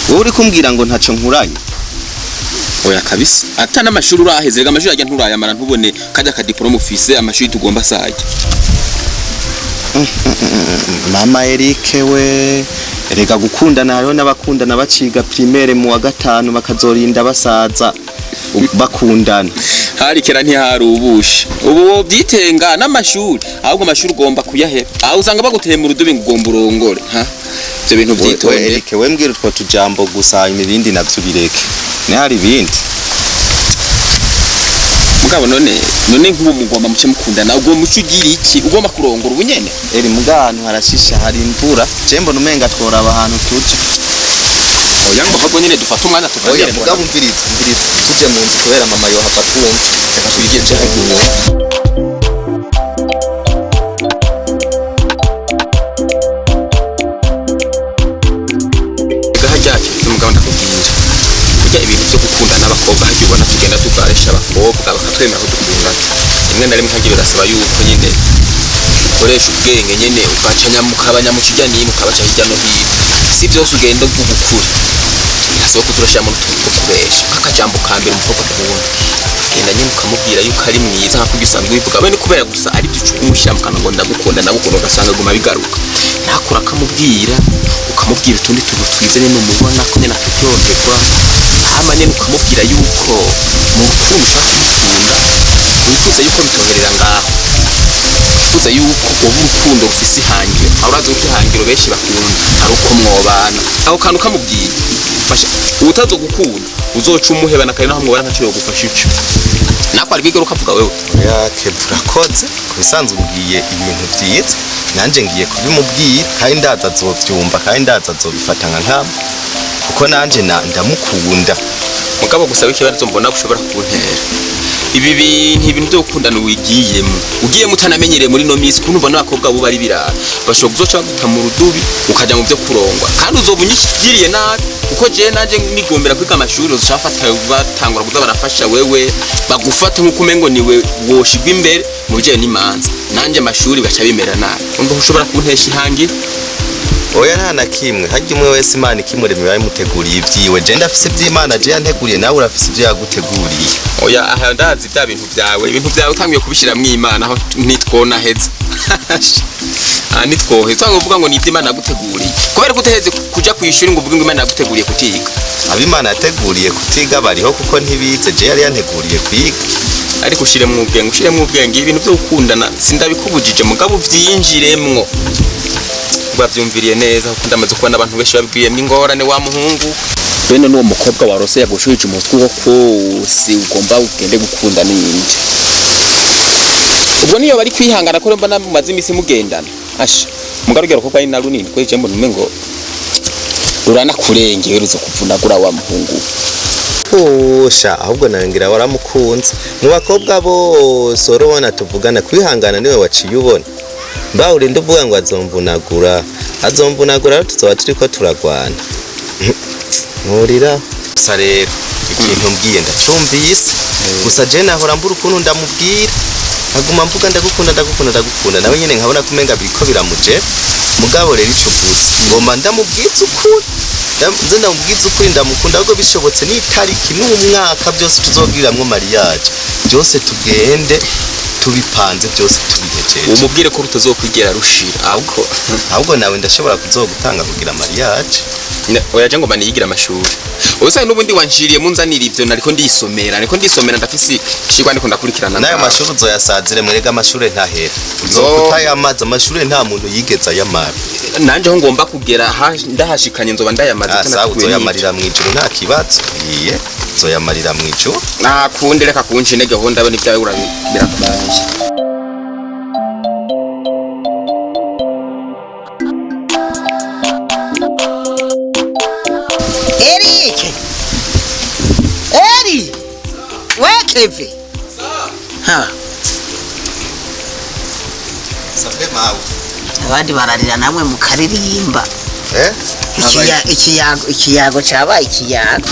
Wowe uri kumbwira ngo ntaco nkuranye.
Oya kabisa. Ata n'amashuri uraheze, rega amashuri ajya nturayamara ntubone kajya ka diplome ufise, amashuri tugomba sajya.
Mama Eric we, rega gukundana hariho n'abakundana baciga primaire mu wa 5 bakazorinda basaza bakundana.
Hari kera ntihari ubusha. Ubu wovyitenga n'amashuri, ahubwo amashuri ugomba kuyaheba. Aho usanga baguteye mu rudubi ngo ugomba urongore, ha? Ivyo bintu vyitonde.
Eric we mbwira utwo tujambo gusa hanyuma ibindi navyo bireke. Ne hari ibindi.
Mugabo none nk'ubu mugomba muce mukundana, ubwo muce ugira iki? Ugomba kurongora ubu nyene?
Eri muga ahantu harashisha hari imvura. Je mbona umenga tworaba ahantu tuja.
Oya, ngo ahubwo nyine dufate umwanya
Oya,
tuganire.
mugabo umviriza, umviriza, tuje mu nzu kubera mama yohava twumva.
Reka twigire.
Tuje inyuma.
Harya umugabo, ndakubwira, burya ibintu byo gukunda n'abakobwa, harya ubona tugenda tugarisha abakobwa bakatwemera ko dukundana, rimwe na rimwe harya birasaba yuko nyine ukoresha ubwenge nyine, ugaca ukabanya mu kijya n'ino, ukabaca hirya no hino. Si byose ugenda uvuga ukuri, birasaba ko turashyiramo n'utuntu two kubesha. Nk'akajambo ka mbere umukobwa akunda, genda nyine ukamubwira yuko ari mwiza nka kurya usanzwe ubivuga we, ni kubera gusa ari byo umushyira mu kanwa ngo ndagukunda, ndagukunda, ugasanga aguma bigaruka ntakura. Akamubwira, ukamubwira utundi tuntu twiza nyine umubona ko nyine akaryoherwa, hama nyine ukamubwira yuko mu rukundo ushaka kumukunda, wifuza yuko bitoherera ngaho, wifuza yuko uba urukundo rufise ihangiro. Aho urazi ko ihangiro benshi bakunda ari uko mwobana. Ako kantu kamubwiye fasha utazogukunda, uzoca umuhebana kare, naho mwobana ntaco yogufasha ico nako ari bwigere ukavuga wewe.
Oya Kevin, urakoze. Ku bisanzwe umbwiye ibintu byiza, nanjye ngiye kubimubwira, kandi ndaza azobyumva, kandi ndaza azobifata nka nkama, kuko nanjye ndamukunda.
Mugabo gusa w'ikibazo mbona ushobora kuntera ibi bintu, ibintu byo gukundana wigiyemo, ugiyemo utanamenyereye muri no minsi, ukuntu ubona abakobwa bo bari birara, bashobora kuzoca baguta mu rudubi, ukajya mu byo kurongwa, kandi uzoba unyigiriye nabi, kuko jewe nanje nigombera kwiga amashuri, uzoca bafata batangura kuza barafasha wewe, bagufata nk'uko umengo niwe woshigwa imbere mu bijanye n'imanza, nanje amashuri gaca bimera nabi. Umva ko ushobora kuntesha ihangiro.
Oya, nta na kimwe. Harya umwe wese Imana ikimuremye iba yamuteguriye ibyiwe. Je ndafise iby'Imana je yanteguriye, nawe urafise ibyo yaguteguriye.
Oya, aha ndazi bya bintu byawe, ibintu byawe utangiye kubishiramwo Imana, aho ntitwona heza, aha ntitwohe utanga uvuga ngo ni ibyo Imana yaguteguriye, kubera ko utaheze kuja kwishuri ngo uvuge ngo Imana yaguteguriye kutiga.
Abo Imana yateguriye kutiga bariho, kuko ntibize. Je yari yanteguriye kwiga.
Ariko ushiremwo ubwenge, ushiremwo ubwenge. Ibintu byo gukundana sindabikubujije, mugabo uvyinjiremwo bavyumviriye neza, kuko ndamaze kubona abantu benshi babwiyemwo ingorane. Wa muhungu bene n'uwo mukobwa warose yagushuhije umutwe wo kose, ugomba ugende gukunda n'iyindi, ubwo niyo bari kwihangana ko mbona mumaze imisi mugendana. Asha mugarugero ko ari na runini ko ijambo nume ngo ruranakurengera, ruzo kuvunagura wa muhungu.
Usha ahubwo nawe waramukunze mu bakobwa bose urabona tuvugana, kwihangana niwe waciye ubona mba urinda uvuga ngo azomvunagura, azomvunagura, rero tuzoba turiko turagwana nturira. Gusa rero ikintu mbwiye ndacumvise, gusa je nahora mbura ukuntu ndamubwira, nkaguma mvuga ndagukunda, ndagukunda, ndagukunda, nawe nyene nkabona ko umenga biriko biramuje. Mugabo rero ico uvuze, ngomba ndamubwiza ukuri. Nze ndamubwiza ukuri, ndamukunda, ahubwo bishobotse n'itariki n'umwaka byose tuzogiriramwo mariage, byose tugende tubipanze, byose tubihejeje.
Umubwire ko rutazokwigera rushira ahubwo.
Ahubwo nawe ndashobora kuzogutanga kugira mariage.
Oya, je ngomba niyigira amashuri. Ubusa n'ubundi wanjiriye munzanira ivyo, nariko ndisomera, nariko ndisomera, ndafise icigwa ndiko ndakurikirana.
N'ayo
Ngaho.
mashuri uzoyasazire mwerega, amashure ntahera, uzoba utayamaze. Amashure nta muntu yigeze ayamara.
Nanje aho ngomba kugera ndahashikanye nzoba ndayamaze.
Ah,
ko
sawa.
nateguye n'ivyo.
Uzoyamarira mw'ijuru, nta kibazo, iye uzoyamarira mw'ijuru.
Nakunde reka kunca intege, aho ndabona ibyawe birakubaye.
Erike! Eri! We Keve! Ha,
Sabwe mawe.
Abandi bararira namwe mukaririmba.
Eh.
Ikiyago ikiyago cabaye ikiyago.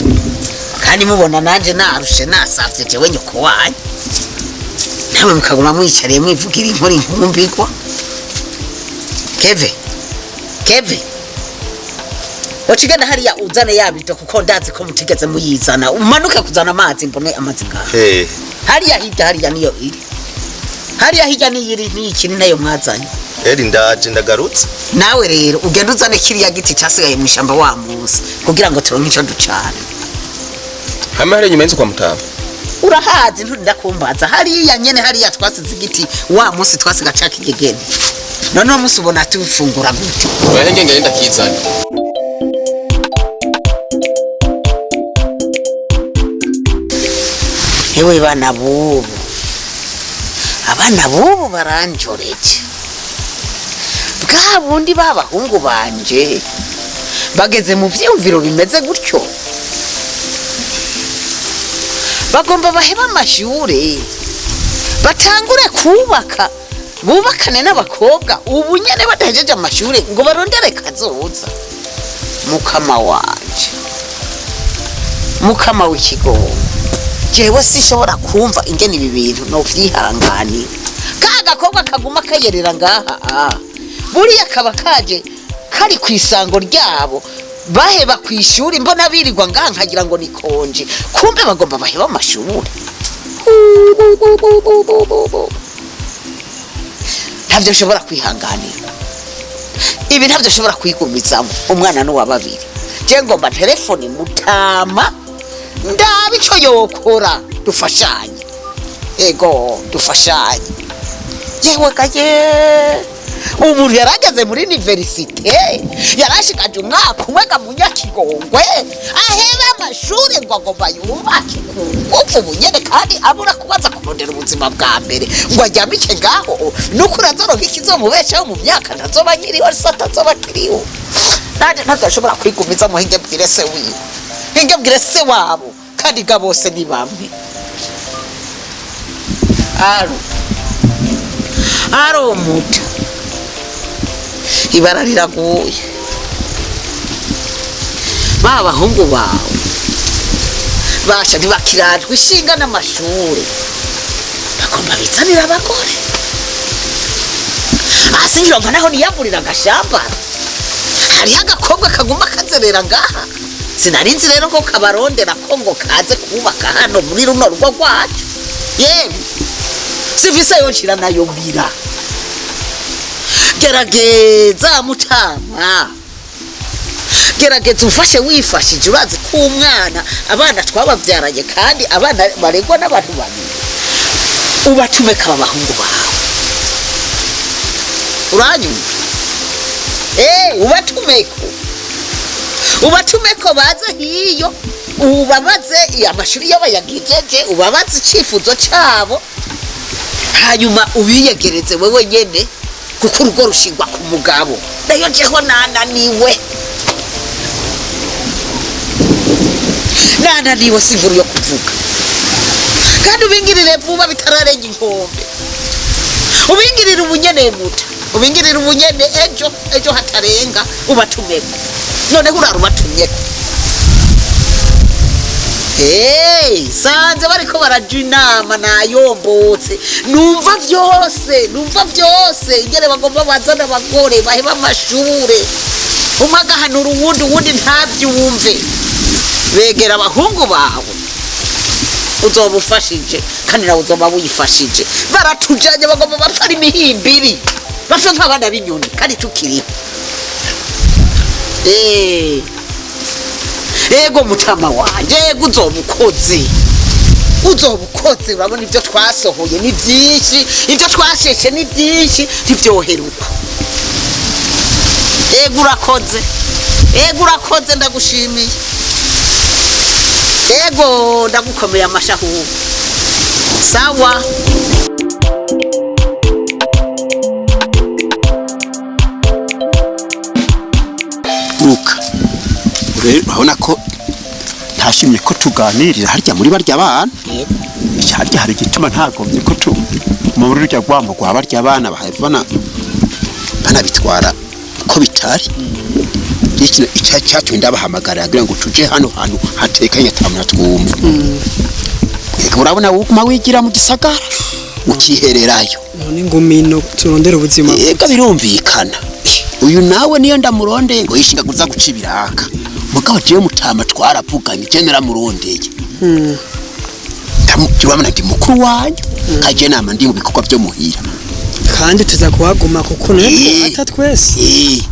Kandi mubona nanje narushe, nasavye jewe nyoko wanyu. Nawe mukaguma mwicariye mwivugira inkuru inkumbigwa. Keve! Keve! Wacigenda hariya uzane yabito, kuko ndazi ko mutigeze muyizana. Umanuke kuzana amazi, mbone amazi ngaha.
Eh.
Hariya hirya, hariya niyo iri, hariya hirya niyo iri, niyo ikiri nayo mwazanye.
Eri, ndaje, ndagarutse.
Nawe rero ugenda uzane kiriya giti casigaye mu ishyamba wa munsi, kugira ngo turonke ico ducana.
Hamwe hari inyuma y'inzu kwa mutaba.
Urahazi, nturinda kumbaza. Hariya nyene, hariya twasize igiti wa munsi twasiga ca kigegene. None uwo munsi ubona tufungura gute?
Oya, ngenge ngenda kizana.
Hewe bana bubu, abana bubu baranjoreje bwa bundi b'abahungu banje. Bageze mu vyiyumviro bimeze gutyo, bagomba bahebe amashure, batangure kubaka, bubakane n'abakobwa ubu nyene badahejeje amashure ngo barondere kazoza. Mukama wanje, mukama w'ikigongo, jewe sishobora kumva ingene ibi bintu novyihanganira. Ka gakobwa kaguma kayerera ngaha, buriya kaba kaje kari ku isango ryabo, baheba ku ishuri, mbona birirwa ngaha nkagira ngo ni konje, kumbe bagomba baheba amashuri. Ntabyo nshobora kwihanganira ibi, ntabyo nshobora kwigumizamo. Umwana n'uwa babiri, je ngomba telefone mutama, ndabe ico yokora, dufashanye. Ego, dufashanye. Yewe gaye, umuntu yarageze muri universite, yarashikaje umwaka umwe ga munyakigongwe, ahebe amashuri ngo agomba yubake ku ngufu bunyene, kandi abura kubaza kurondera ubuzima bwa mbere ngo aryamike ngaho, nuko urazoronka ikizomubeshaho mu myaka ntazoba nkiriho, se atazoba akiriho. Nanje ntabwo ashobora kwigumiza muhinge, bwire se wiwe, hinge bwire se wabo, kandi ga bose ni bamwe. Aro aro muta, ibara riraguye. Ba bahungu bawe basha ntibakirajwe ishinga n'amashure, bagomba bizanira abagore. Hasi nkironka naho niyagurira agashamba, hariho agakobwa kaguma kazerera ngaha. Sinari nzi rero ko kabarondera ko ngo kaze kubaka hano muri runo rugo rwacu. Yewe, sivise yonshira nayo mbira. Gerageza mutama, gerageza ufashe wifashije. Urazi ko umwana, abana twababyaranye, kandi abana baregwa n'abantu babiri. Ubatume kaba abahungu bawe, uranyumva? Ubatumeko, ubatumeko baze hiyo, ubabaze amashuri yabo yagejeje, ubabaze icifuzo cabo, hanyuma ubiyegereze wewe nyene, kuko urugo rushingwa ku mugabo. Nayo jeho nananiwe, nananiwe, si inkuru yo kuvuga. Kandi ubingirire vuba bitararenga inkombe, ubingirire ubunyene muta, ubingirire ubunyene, ejo ejo hatarenga ubatumeko. Noneho urara ubatumyeko. Hey, sanze bariko baraja inama, nayombotse, numva vyose, numva vyose ingene bagomba bazana abagore baheba amashure, umwe agahanura uwundi, uwundi ntavyumve. Begera abahungu bawe, uzoba ufashije, kandi nawe uzoba wifashije. Baratujanye, bagomba bapfa ari imihimbiri, bapfa nk'abana b'inyoni kandi tukiriho. Ego mutama wanje, ego uzoba ukoze, uzoba ukoze. Urabona ibyo twasohoye ni byinshi, ibyo twasheshe ni byinshi, ntibyoheruka. Ego urakoze, ego urakoze, ndagushimiye. Ego, ndagukomeye amashahu. Sawa.
Ruka rero, urabona ko ntashimye ko tuganirira harya muri barya bana. Harya hari igituma ntagombye ko tu muri rurya rwamo rwa barya bana bahava banabitwara uko bitari. Ikino icya cyatumye ndabahamagara kugira ngo tuje hano hantu hatekanye atamuna twumva. Ego, urabona wuguma wigira mu gisagara ukihererayo.
None ngumino turondera ubuzima.
Ega birumvikana, uyu nawe niyo ndamurondeye ngo yishinga kuza guca ibiraka, mugabo jewe mutama twaravuganye, je naramurondeye. Ndamubwira ndi mukuru wanyu, kaje nama ndi mu bikorwa byo muhira.
Kandi tuza kuhaguma kuko nayo ata twese.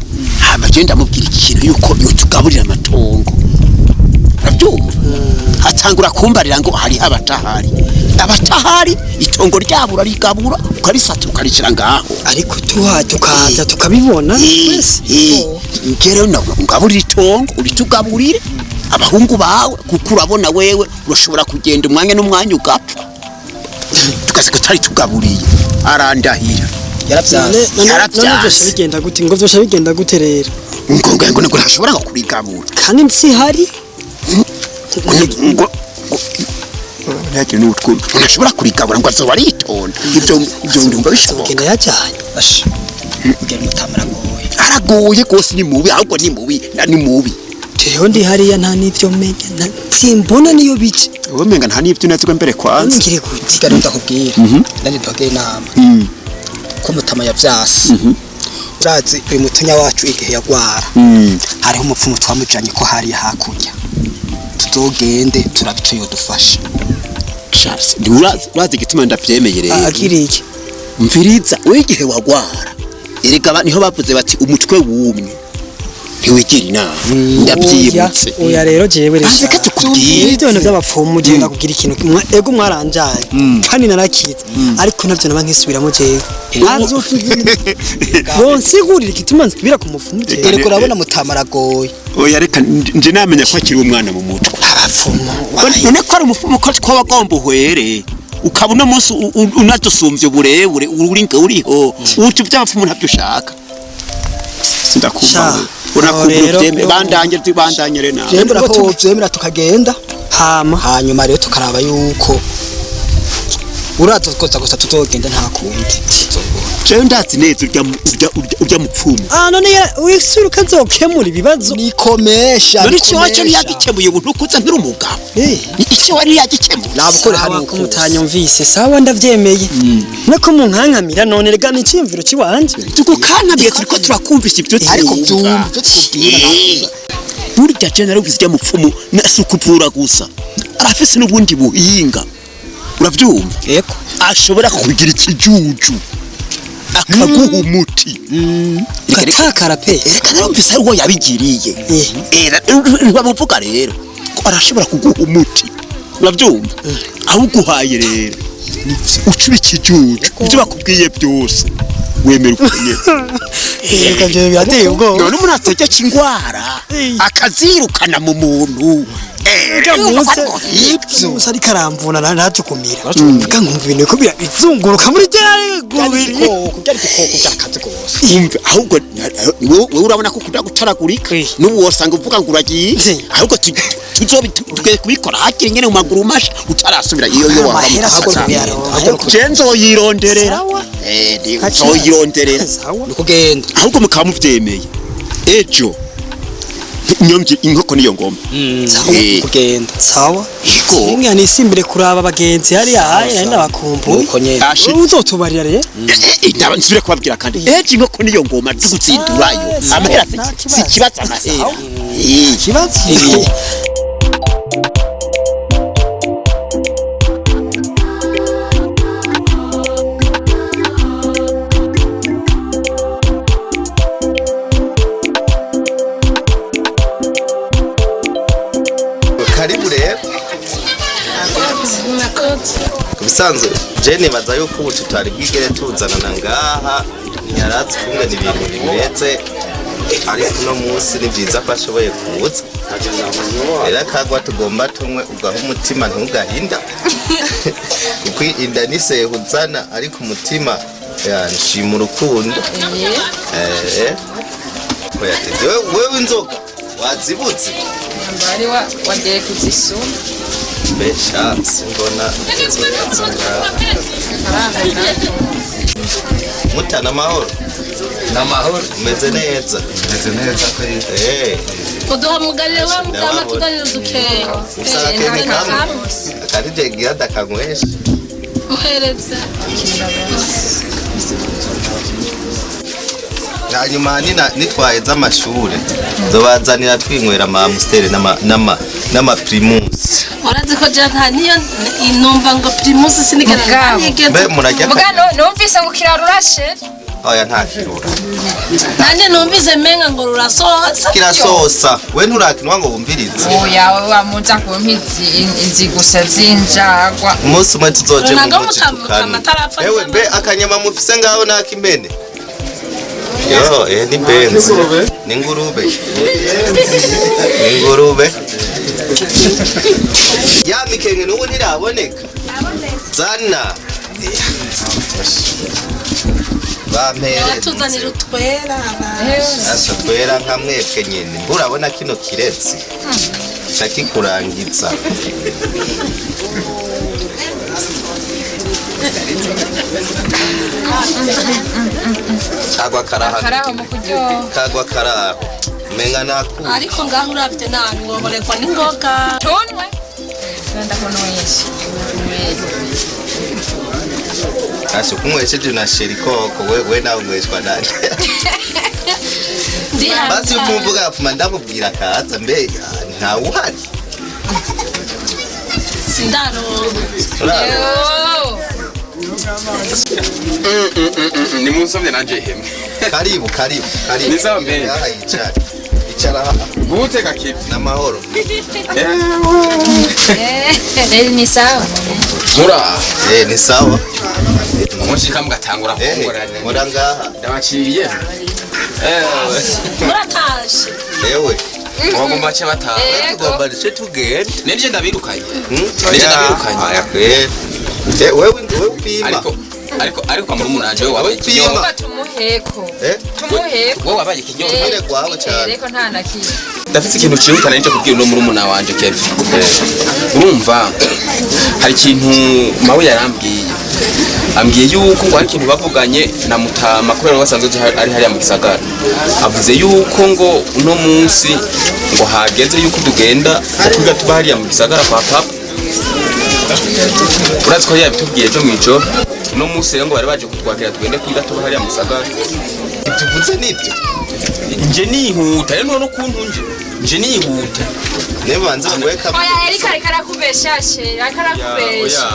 Hama je ndamubwira ikintu yuko yotugaburira amatongo, urabyumva? Atangura kumbarira ngo hariho abatahari, abatahari itongo ryabo urarigabura ukarisata ukarishira ngaho.
Ariko tuha tukaza tukabibona twese.
Nje rero ngaburira itongo, uritugaburire abahungu bawe, kuko urabona wewe urashobora kugenda umwanya n'umwanya ugapfa, tugaseka tutari tugaburiye. Arandahira.
Yaravyanse. None
Yaravyanse.
vyosha bigenda gute? Ngo vyosha bigenda gute rero?
Ngo ntashobora ngo kurigabura.
Kandi nsihari.
Ngo ntihagire n'utwumva ngo ntashobora kurigabura ngo azoba aritonda. Ivyo ndumva bishoboka.
Azogenda yajyanye.
Asha, ugenda mutama aragoye.
Aragoye rwose, ni mubi, ahubwo ni mubi ni mubi.
Jewe ndi hariya nta n'ivyo menya, simbona niyo bice.
Wowe umenga nta n'ivyo unazwe mbere kwanza.
Ngire gute?
Kigali ndakubwira, nanjye ndababwira inama ko mutama yavyase. Urazi uyu mutonya wacu igihe yagwara, hariho umupfumu twamujanye ko hariya hakurya, tuzogende turabe ico yodufasha.
Charles, urazi igituma ndavyemeye rero?
Akiri iki?
Mviriza, wewe igihe wagwara erega niho bavuze bati umutwe wumye ntiwigira inama. Ndavyibutse.
Oya rero jewe rero.
Banze katukubwire.
Ibyo bintu by'abapfumu, jewe ndakubwira ikintu kimwe, ego mwaranjaye kandi narakize, ariko navyo naba nkisubiramo jewe. Bonsigurira igituma nsubira ku mupfumu jewe.
Erega urabona mutama aragoye.
Oya reka, nje namenya ko akiri umwana mu mutwe.
Abapfumu.
None ko ari umupfumu ko twabagomba uhwere, ukaba uno munsi unadusumvye uburebure, uri nga uriho uca ivy'abapfumu ntabyo ushaka. Sindakumva.
Sha,
wewe. Urakumva
rero-
uvyemere, bandanye bandanye re nawe.
Jewe mbona ko wovyemera tukagenda,
hama
hanyuma rero tukaraba yuko uraza koza gusa, tuzogenda nta kundi.
Jewe ndazi neza urya mupfumu.
Ah, none wisubira ukazokemura ibibazo.
Nikomesha.
None ico waco ntiyagikemuye ubu ntukuza nturi umugabo? Ico wari yagikemuye.
Nabukore
Sawa
hano
ko
ukose.
mutanyumvise, sawa ndavyemeye, nako munkankamira none rega ni iciyumviro ciwanje.
Tugukankamiye turiko turakumvisa ivyo
Ariko
twumva.
vyumva ivyo tukubwira.
Burya je naravuze urya mupfumu si ukuvura gusa, arafise n'ubundi buhinga, uravyumva?
Yego.
Ashobora kukugira ikijuju akaguha umuti.
Ugatakara pe.
Reka, narumvise ari uwo yabigiriye. Bamuvuga rero ko arashobora kuguha umuti, uravyumva? Awuguhaye rero ucuba ikijuju, ivyo bakubwiye byose wemera uko nyene.
Reka jewe birateye ubwoba.
None umuntu ategeka ingwara akazirukana mu muntu.
Urya munsi munsi ariko aramvuna narajukumira, mvuga nkumva ibintu biriko bizunguruka muri rya gubiri.
Igikoko byari igikoko byakaze gose.
Umve, ahubwo wewe urabona ko ukunda gutaragurika, n'ubu wosanga uvuga ngo uragiye. Ahubwo tukwiye kubikora hakiri nyene mu maguru masha, utarasubira iyo
Amahera
wava.
tuzoyaronka.
Je nzoyironderera.
Sawa.
Nzoyironderera.
Sawa.
Nikugenda.
Ahubwo mukaba muvyemeye ejo nyomvye inkoko niyo ngoma.
Sawa.
Kugenda.
Sawa.
Ego.
Nimwe nisimbire kuraba abagenzi hariya hayi nari ndabakumbuye.
Nuko nyene.
Ashi.
Uzotubarira rero.
Nsubire kubabwira kandi ejo inkoko niyo ngoma tugutsidurayo amahera si ikibazo, amahera.
Ikibazo.
Karibu rero. Ubusanzwe je nibaza yuko ubu tutari bwigere tuzanana ngaha, ntiyarazi ukungene ibintu bimeze, ariko uno munsi ni byiza ko ashoboye kuza. Rero akagwa tugomba tumwe ugaha umutima ntugahinda, kuko inda nisehuzana, ariko umutima nshima urukundo. Oya, tete, wewe inzoga wazibutse?
Bari wagiye kuzisuma.
Besha simbona inzoga zo ngaha. Mutana amahoro.
Namahoro.
Umeze neza?
Meze neza kweli.
Uduhamugarire wa mugama.
Ndababona.
Tuganire dukeya.
Usanga akene kamwe akandi gira ndakanywesha.
Muhereze.
Hanyuma nitwaheza amashure nzobazanira twinywera ama Amstel n'ama Primus.
Urazi ko je nta niyo numva ngo Primus sinigera
Mugabo.
nigeze.
Mbe murajya?
Muga numvise ngo kirarurashe.
Oya, nta kirura.
Nanjye numvise menga ngo rurasosa.
Kirasosa, we nturakinwa ngo wumvirize.
Oya, wamuza kumpa izi gusa zinjagwa.
Umunsi umwe tuzoje mu
Runaga
muci
mutamu-
tukanywa.
amatara
Ewe mbe akanyama mufise ngaho nak'impene? Yo, ni benzi. Ni ingurube. Ni ingurube. Ya mikenge n'ubu ntiraboneka. Zana. Bampereze.
Tuzanira utwera.
Asa twera nka mwebwe nyene. Urabona kino kiretse ca kikurangiza. Kagwa karaha.
Karaho mu kuryoha.
Kagwa karaho. Menga naku.
Ariko ngaho uravye nabi woborekwa n'ingoga.
Tunwe. Ndakunywesha.
Asha kunywesheje na sheri koko we nawe unyweshwa nande? Basi upfumvuga apfuma ndamubwira akaza mbe ntawe uhari.
Sindaronka.
Ni munsomye nanje ihemwe.
Karibu karibu karibu.
Ni sawa mbere.
Aha yicara. Icara.
Gute gakipe.
Namahoro.
Ni sawa.
Mura.
Ni sawa.
Mushika mugatangura kungorana.
Mura ngaha.
Ndabakiriye.
Muratashe.
Ewe.
Wagomba ce bataha.
Tugomba duce tugenda.
Nje ndabirukanye. Nje ndabirukanye.
Aya kweli. Wewe upima.
Ariko muri umunanje wewe wabaye ikinyobwa.
Tumuheko. Tumuheko.
Wewe wabaye ikinyobwa.
Tumuhere kwawe cyane.
Ariko nta nakiye.
Ndafite ikintu cihuta nje kubwira uno muri umuna wanje Kevin. Urumva hari ikintu mawe yarambwiye. Ambwiye yuko ngo hari ikintu bavuganye na Mutama kubera basanzwe ari hariya mu gisagara. Avuze yuko ngo uno munsi ngo hageze yuko tugenda kwiga tuba hariya mu gisagara kwa papa. Urazi ko yabitubwiye ejo mw'ijoro. Uno munsi rero ngo bari baje kutwakira tugende kwiga tuba hariya mu gisagara.
Ibyo uvuze nibyo?
Nje nihuta rero none ukuntu nje nihuta.
Nebanze baguhe
Oya Erika ariko arakubesha she, ariko arakubesha.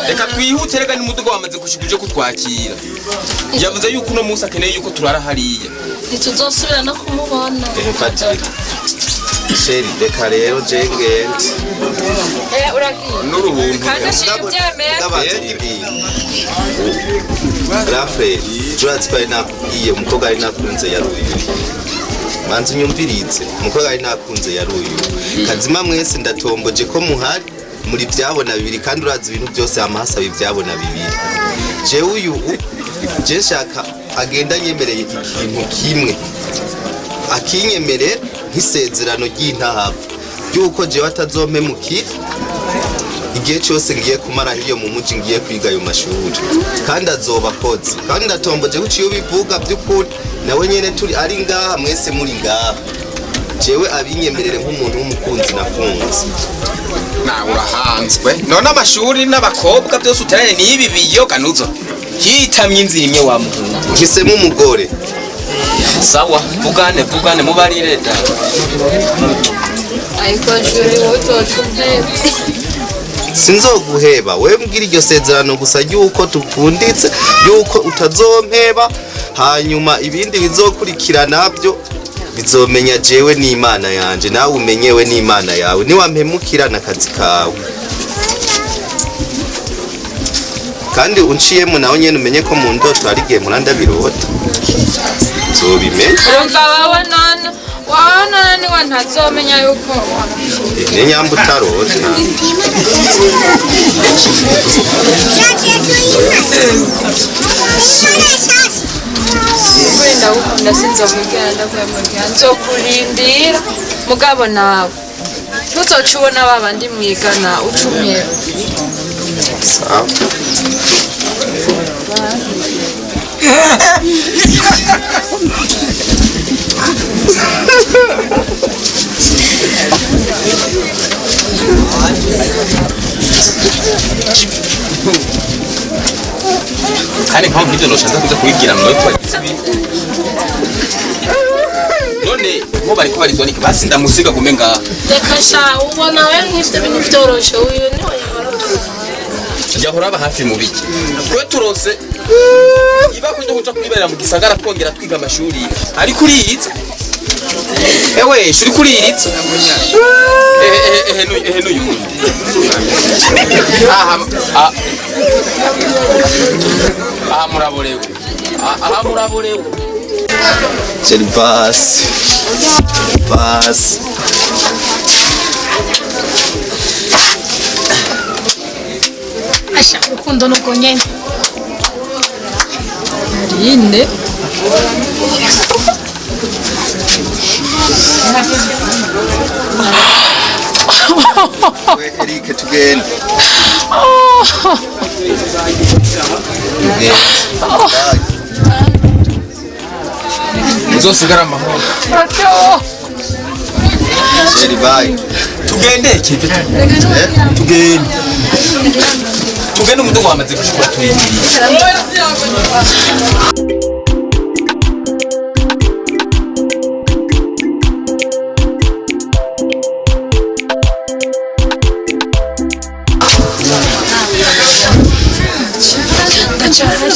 Reka twihute reka n'umuduga wamaze gushika uje kutwakira. Yavuze yuko uno munsi akeneye yuko turara hariya.
Ntituzosubira no kumubona.
Fatira. Sheri reka rero je ngende.
Uragiye.
N'uruhuntu.
Kandi ashira ibyemeye.
Ndabanze ibintu. Rafre, Jurat ko ari nakubwiye umukobwa ari nakunze yaruyu. Manzi unyumvirize, umukobwa ari nakunze yaruyu. Kazima mwese ndatomboje ko muhari muri byabona bibiri kandi urazi ibintu byose amahasa bibyabona bibiri. Je uyu je nshaka agenda nyemereye ikintu kimwe. Akinyemerera nk'isezerano ry'intahava ry'uko jewe atazompemukira igihe cyose ngiye kumara hiyo mu muji ngiye kwiga ayo mashuri kandi azoba akoze kandi ndatomboje ko iyo bivuga by'ukuri nawe nyene turi ari ngaha mwese muri ngaha jewe abinyemerere nk'umuntu w'umukunzi nakunze.
Nawe urahanzwe none amashuri n'abakobwa byose uteranye n'ibi biyoga nuzo hitamye inzira imwe wa muhungu.
Nhisemo umugore.
Sawa vugane vugane mubarire da.
Ariko shuri wotoca umpebe.
Sinzoguheba wewe mbwira iryo sezerano gusa yuko tupfunditse yuko utazompeba hanyuma ibindi bizokurikira nabyo bizomenya jewe n'Imana yanje nawe umenyewe n'Imana yawe niwampemukira nakazi kawe kandi unciyemo nawe nyene umenye ko mu ndoto hari igihe murandabirota nzobimenya.
Urumva wawe none wawe none niwe ntazomenya yuko
ni nyamba utarota.
Kuri ndagukunda sinzokubwira ndakwemurira nzokurindira mugabo nawe ntuzoca ubona ba bandi mwigana uca umwera.
Sawa.
Kandi nkaho nk'ibyo noshanza kuza kubibwira mwe ko none nko bariko barizwa niki basi ndamusiga gume ngaha.
Reka sha ubona we nk'ivyo bintu vyoroshe uyu niwe yahora
yahora aba hafi mu biki twe turose iba kujya kuja kwiberera mu gisagara twongera twiga amashuri ariko uriyiza ewe shuri kuriyiza ehe n'uyu aha aha muraborewe aha muraborewe.
Sheri basi basi.
Asha urukundo nubwo nyene.
Arine.
We Eric tugende.
Uzosigara amahoro.
Sheri bye.
Tugende kive. Tugende. Tugende umudugu wamaze gushikura turindiriye.
Ndacahari.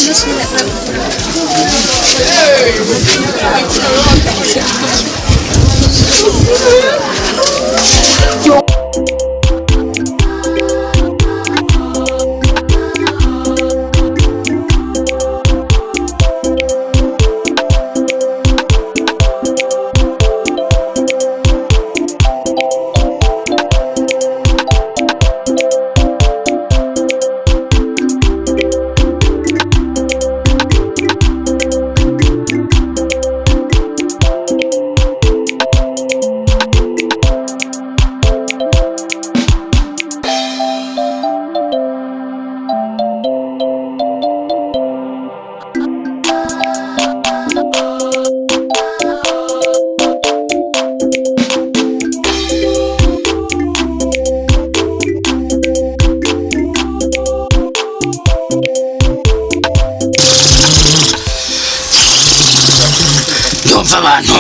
Ndumva abantu,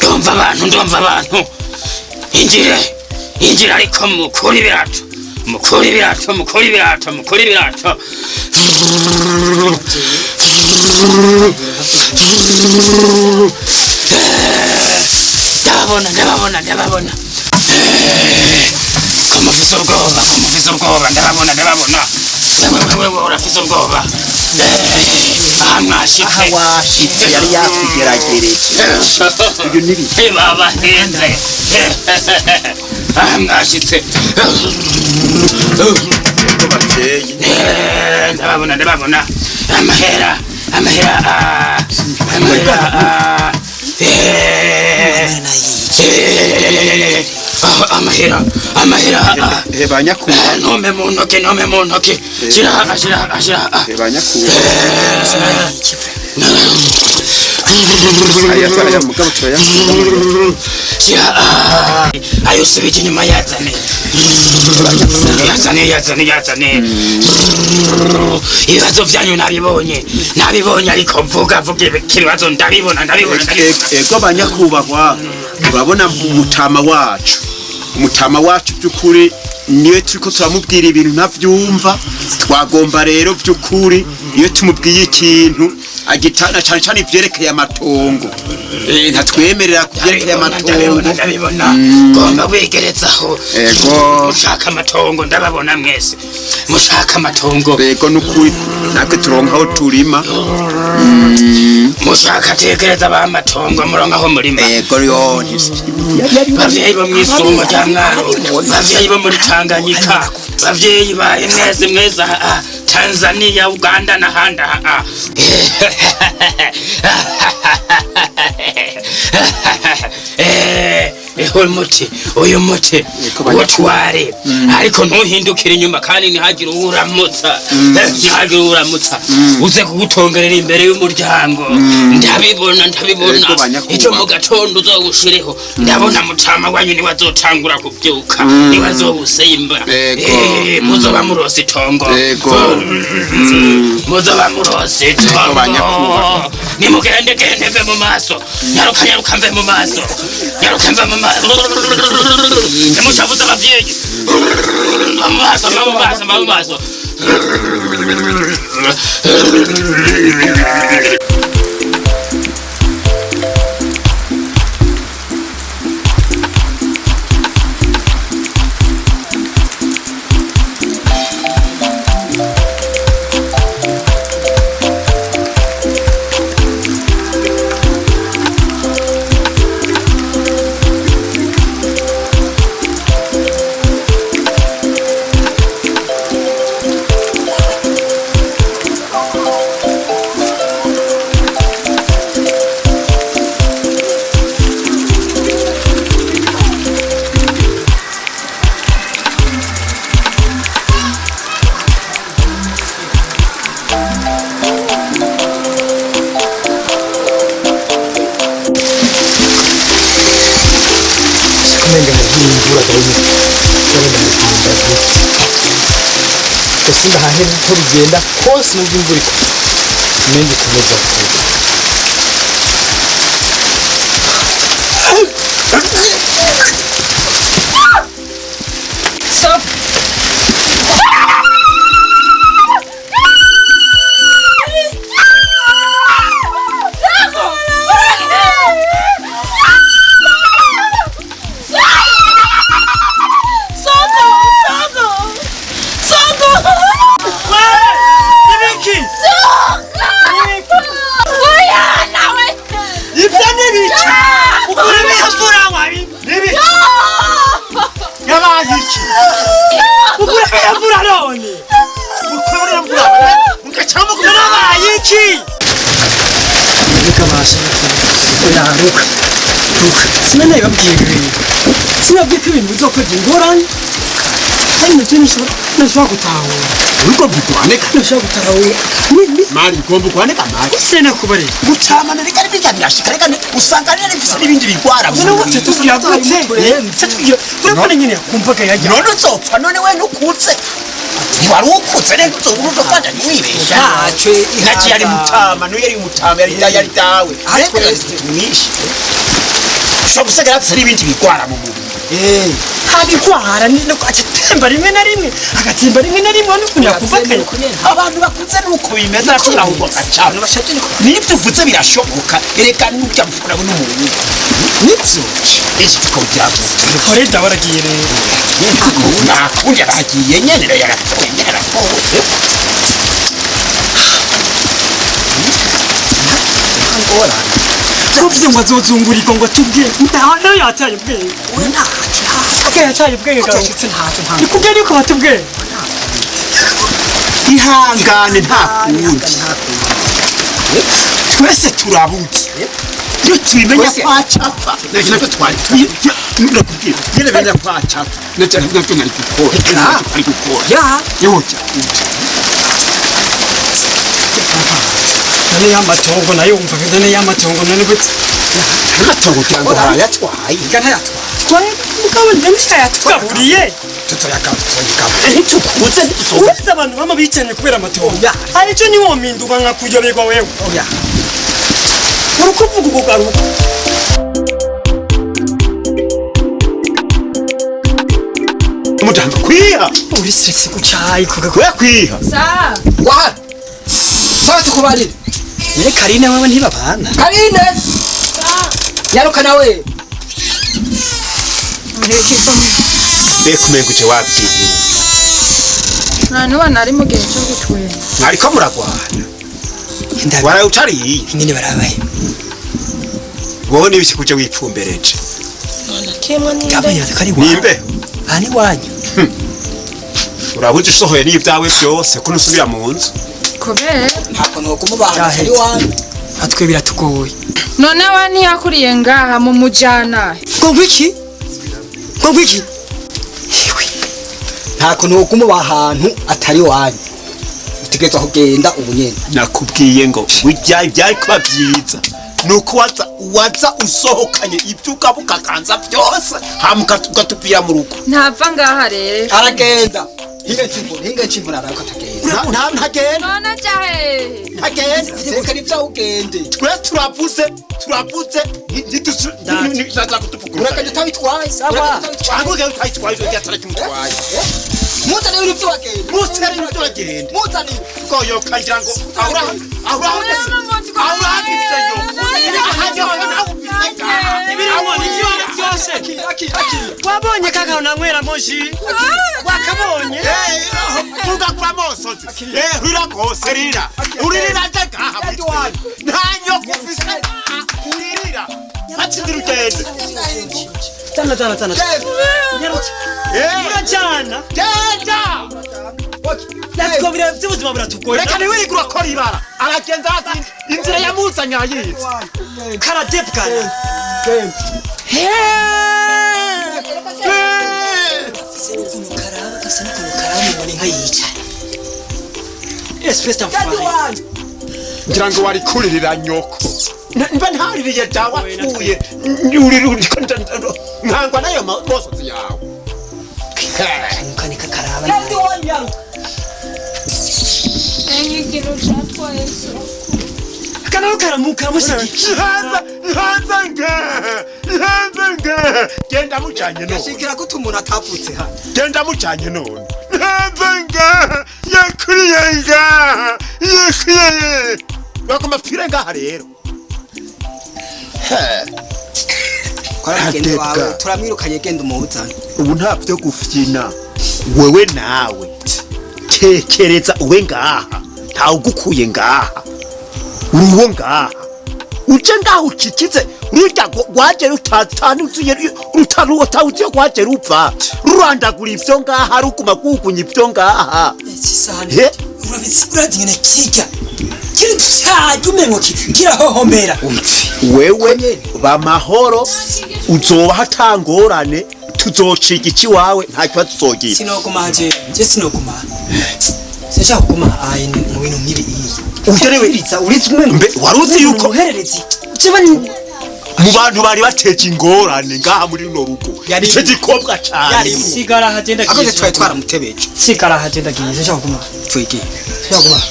ndumva abantu, ndumva abantu. Injire, injire ariko mukure ibirato, mukure ibirato, mukure ibirato, mukure ibirato. Ndababona, ndababona, ndababona. Ko mufise ubwoba, ko mufise ubwoba, ndababona, ndababona. Wewe, wewe, urafise ubwoba. Aha mwashitse.
Aha washitse yari yakugeragereje.
Ibyo ni biki? Babahenze. Aha mwashitse. Ndababona, ndababona. Amahera, amahera, amahera. Amahera, amahera.
Ba nyakubahwa.
Nome mu ntoki, nome mu ntoki. Shira, shira, shira.
Ba nyakubahwa. Aya mugabo turayasiga.
Shira, ayo usubije inyuma yazane. Yazane, yazane, yazane. Ibibazo vyanyu nabibonye. Nabibonye ariko mvuga, vuga ibibazo ndabibona, ndabibona, ndabibona.
Ego banyakubahwa, urabona umutama wacu. Umutama wacu by'ukuri niyo turiko turamubwira ibintu ntavyumva. Twagomba rero by'ukuri iyo tumubwiye ikintu agitana cyane cyane ivyerekeye amatongo. Ntatwemerera kuvyerekeye amatongo.
Ndabibona. Gomba wigerezaho.
Ego.
Mushaka amatongo ndababona mwese. Mushaka amatongo.
Ego nukuri natwe turonka aho turima.
Mushaka tekereza ba matongo muronka aho murima.
Ego yo.
Bavyeyi bo mw'isumo rya Mwaro, bavyeyi bo muri Tanganyika, bavyeyi ba mwese mwese aha, Tanzania, Uganda n'ahandi aha. Uyu muti utware ariko ntuhindukire inyuma kandi ntihagire uwuramutsa, ntihagire uwuramutsa uze kugutongerera imbere y'umuryango. Ndabibona, ndabibona icyo mu gatondo uzowushireho. Ndabona mutama wanyu niwe azotangura kubyuka, niwe azowusimba. Muzoba murose itongo, muzoba murose itongo. Nimugende gende mve mu maso, nyaruka nyaruka mve mu maso, nyaruka mve mu maso. Nimushavuze abavyeyi, mu maso, mu maso, mu maso.
Sindahahera uko bigenda kose nubwo imvura imyenda ikomeza kugwa.
Stop.
Sinanabibabwiye ibi bintu, sinabwiye ko ibintu bizokwega ingorane, kandi navyo ntashobora gutahura.
Ugomba ukwaneka.
Ntashobora gutahura.
Mari ugomba ukwaneka mari.
Sinakubarira.
Gutamana reka bijya birashika reka usanga rero bifise n'ibindi bigwara.
None wacu tubwira gute? Tubwira urabona nyene yakumvaga yajya.
None uzopfa none we ntukuze. Ntiwari ukuze rero uzopfa ntiwibesha.
Ntacyo
Naki yari mutama n'uyu yari mutama yari dawe. Twese tumwishe. Ushobora gusanga yarafise n'ibindi bigwara mu mubiri.
Abigwara agatemba rimwe na rimwe, agatemba rimwe na rimwe n'ukuntu yakuvaganya.
Abantu bakuze nuko bimeze arashobora kugwa agacana. N'ibyo uvuze birashoboka erega n'urya mfura n'umuntu. Nibyo. Ese tukawugira gute?
Oreda waragiye rero.
Nakundi yaragiye nyene rero yarapfuye yarapfuye.
Tuvuze ngo azozungurirwa ngo atubwire. Nawe yataye ubwenge.
We ntacyo.
Okay, yataye ubwenge gawe.
Ntacyo.
Nikubwiye yuko batubwiye.
Ihangane nta kundi. Twese turabuze. Iyo tubimenya ko acapfa nacyo twari ndakubwira nyene benya ko acapfa nacyo nacyo nari gukora nari gukora yoja.
None y'amatongo nayo wumva none y'amatongo none gute?
Amatongo kugira ngo harayatwaye.
Twaye mugabo none yatwaburiye.
Ntitukuze.
Uretse abantu bama bicanye kubera amatongo. Arico niwominduka nkakuyoberwa wewe. Urukuvuga ukugaruka.
Mutamba kwiha.
Uri sexy kucayi kuga.
Kwiha kwiha.
Sa.
Wa. Sawa tukubarire.
Nere Karine wewe ntibabana.
Karine. Nyaruka nawe.
Bekumenga uje wavyigiye.
Nta nuba nari mu gihe cyo gutwera.
Mwariko muragwana. Waraye utariye.
Nyine barabaye.
Wowe n'ibiki kuje wipfumbereje.
Kimwe n'imbe.
Ndabonye ko ari
Ni imbeho.
Aha ni wanyu.
Urabuze usohoye n'ibyawe byose ko nusubira mu nzu.
Kubera
Ntabwo nokumubaha ari wanyu.
Atwe biratugoye.
none we ntiyakuriye ngaha mu mujana.
Ngo ngwiki? Ngo ngwiki?
Nta kuntu wokumuba ahantu atari wanyu. Utegerezwa kugenda ubu nyene.
Nakubwiye ngo bijya byari kuba byiza. Nuko waza usohokanye ibyo ukabukakanza byose hama ukatupfira mu rugo.
Ntava ngaha rero.
Aragenda. Hinga chimbona arako atagenda.
Ntagenda.
None aja hehe?
Ntagenda.
Reka nivyo ugende.
Twe turavuze ntituzaza kutuvugurura.
Uragenda utabitwaye.
Sawa. Cyangwa ugenda utabitwaye ujya atarakimutwaye.
Muzanire ibyo wagenda.
Muzanire ibyo wagenda.
Muzanire.
Koyoka ngira ngo ahura ahura
Wabonye kaka unanywera moji. Wakabonye.
Ugakura mosozi. Rira kose rira. Uririra nje ngaha. Nta nyoko ufise. Uririra. Atsinda urugendo.
Tana tana tana. Nyarutse. Urajana.
Genda.
Natwo bira by'ubuzima buratugoye.
Reka ntiwigure urakora ibara. Aragenda azi inzira yamuzanye ayizi.
Karadepkana. Gafise n'ukuntu karaba mubona inka yicaye. Espèce d'enfoiré.
Ngira ngo wari kuririra nyoko. Mba ntaririye dawe apfuye. Nkangwa nayo mosozi yawe.
Mukanika karaba.
Genda iwanyu nyaruka.
kintu catwaye soko.
Akanaro karamuka mushigikiye.
Hanza nga. Hanza nga. Genda mujanye none.
Yashikira ko umuntu atavutse hano.
Genda mujanye none. Hanza nga. Yakuriye nga. Yakuriye. Bagomba pfire ngaha rero.
Kora mugende wawe turamwirukanye genda umuhuzane.
Ubu nta byo gufyina. Wewe nawe tekereza uwe ngaha ntawe ugukuye ngaha uruwo ngaha uje ngaha ukikize rurya rwaje rutanuzuye rutawuziye rwaje rupfa rurandagura ivyo ngaha ruguma rwugunya ivyo ngaha.
Isahani urabizi ngene kirya kiri cyaje umengo kirahohomera.
Wewe bamahoro uzoba hatangorane tuzociga iki wawe nta kibazo uzogira.
Sinoguma je sinoguma sinshaka kuguma ayi mu bintu nk'ibi iyi.
Uterewe
uritse umwe
mbe waruzi yuko
umuhererezi kiba
mu bantu bari bateje ingorane ngaha muri runo rugo ico gikobwa cane.
Sigara hagenda
giye. Akoze twari twaramutebeje.
Sigara hagenda giye sinshaka kuguma.
Twigiye.
Sinshaka kuguma.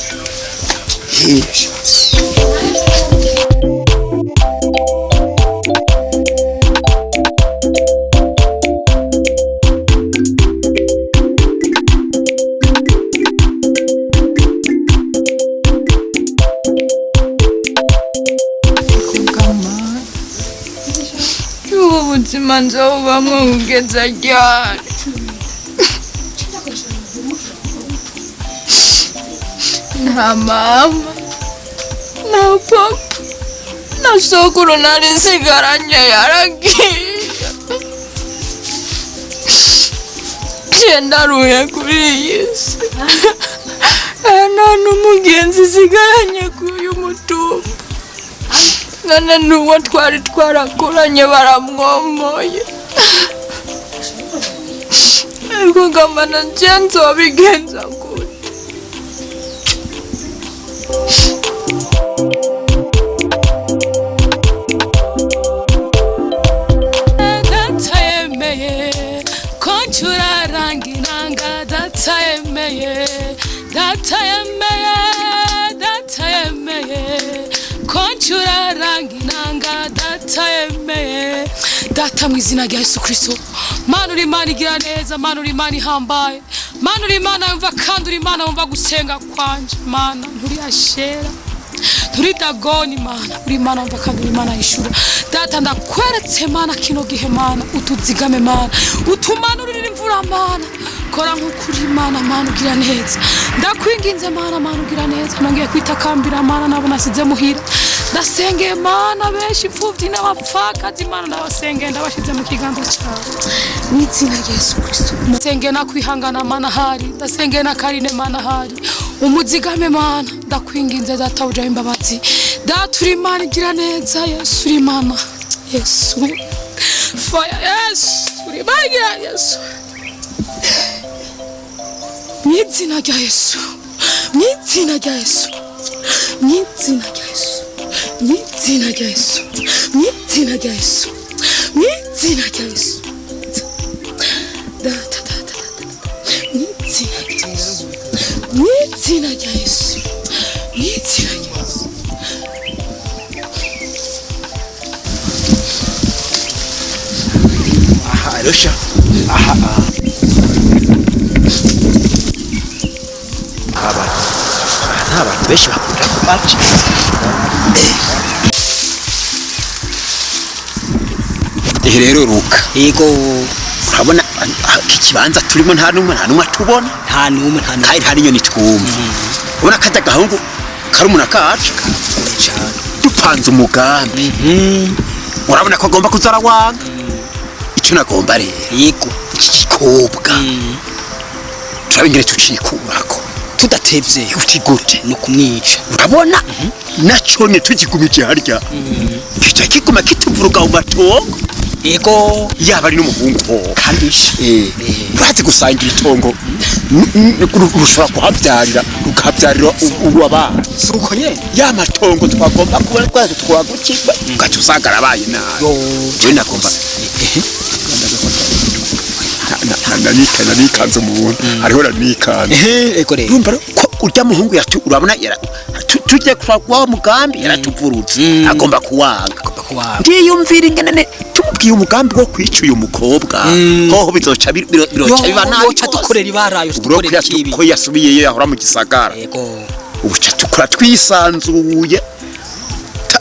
Ubu buzima nzobubamwo kugeza ryari? Nta mama, nta papa, na sokuru nari nsigaranye yaragiye. Je ndaruye kuri iyi si. Nta n'umugenzi nsigaranye kuri uyu mutumba. None n'uwo twari twarakoranye baramwomoye. Ariko ngamana nje nzobigenza gute?
Data yemeye ko ncuraranga inanga. Data yemeye, data yemeye, data yemeye ko ncuraranga inanga. Data yemeye. Data mu izina rya Yesu Kristo, Mana uri Imana igira neza, Mana uri Imana ihambaye, Mana uri Imana yumva kandi uri Imana wumva gusenga kwanje. Mana nturi Ashera, nturi Dagoni, Mana uri Imana wumva kandi uri Imana yishura. Data ndakweretse Mana kino gihe, Mana utuzigame, Mana utumanurire imvura, Mana kora nk'ukuri, Mana Mana ugira neza. Ndakwinginze Mana, Mana ugira neza. Nongeye kwitakambira Mana nabo nasize muhira. Ndasengeye Mana benshi imfuvyi n'abapfakazi, Mana ndabasengeye ndabashize mu kiganza cyawe mu izina rya Yesu Kristo. Ndasengeye nakwihangana Mana hari, ndasengeye na Karine Mana hari, umuzigame Mana ndakwinginze Data ujaho imbabazi. Data uri Imana igira neza, Yesu uri Imana, Yesu fire, Yesu uri Imana igira Yesu mu izina rya Yesu, mu izina rya Yesu, mu izina rya Yesu, mu izina rya Yesu, mu izina rya Yesu, mu izina rya Yesu. Data, data, data, mu izina rya Yesu, mu izina rya Yesu, mu izina rya Yesu.
Aha rusha aha aha abantu nta bantu benshi bakunda kubaca. Ehe rero ruka.
Yego.
Urabona iki kibanza turimo nta numwe atubona.
Nta numwe nta
kandi nta n'inyoni twumva. Ubona kajya gahungu karumuna kacu dupanze umugambi. Urabona ko agomba kuza arawanga. Icyo nagomba rero.
Yego.
Iki gikobwa. Turabingire tucikurako.
Tudatevye
uti gute
no kumwica.
Urabona naco ne tugigumije harya. Kica kiguma kituvuruga mu matongo.
Yego.
Yaba ari n'umuhungu ho.
Kandi
urazi gusangira itongo rushobora kuhabyarira rukabyarira uwabana.
Suko nyene
ya matongo twagomba kubona twaje twagukirwa ugaca usanga arabaye nabi. Je nagomba nanikanze umuntu hariho nanikanze.
Ego rero
urumva ko Urya muhungu yatu urabona tujye kwa wa mugambi yaratuvurutse agomba kuwanga. Ndiyumvira ingene tumubwiye umugambi wo kwica uyu mukobwa hoho bizoca biroca biba nabi.
Yoca dukorera ibarayo, dukorera ikibi.
Ko yasubiyeyo yahora mu gisagara. Ubuca tukora twisanzuye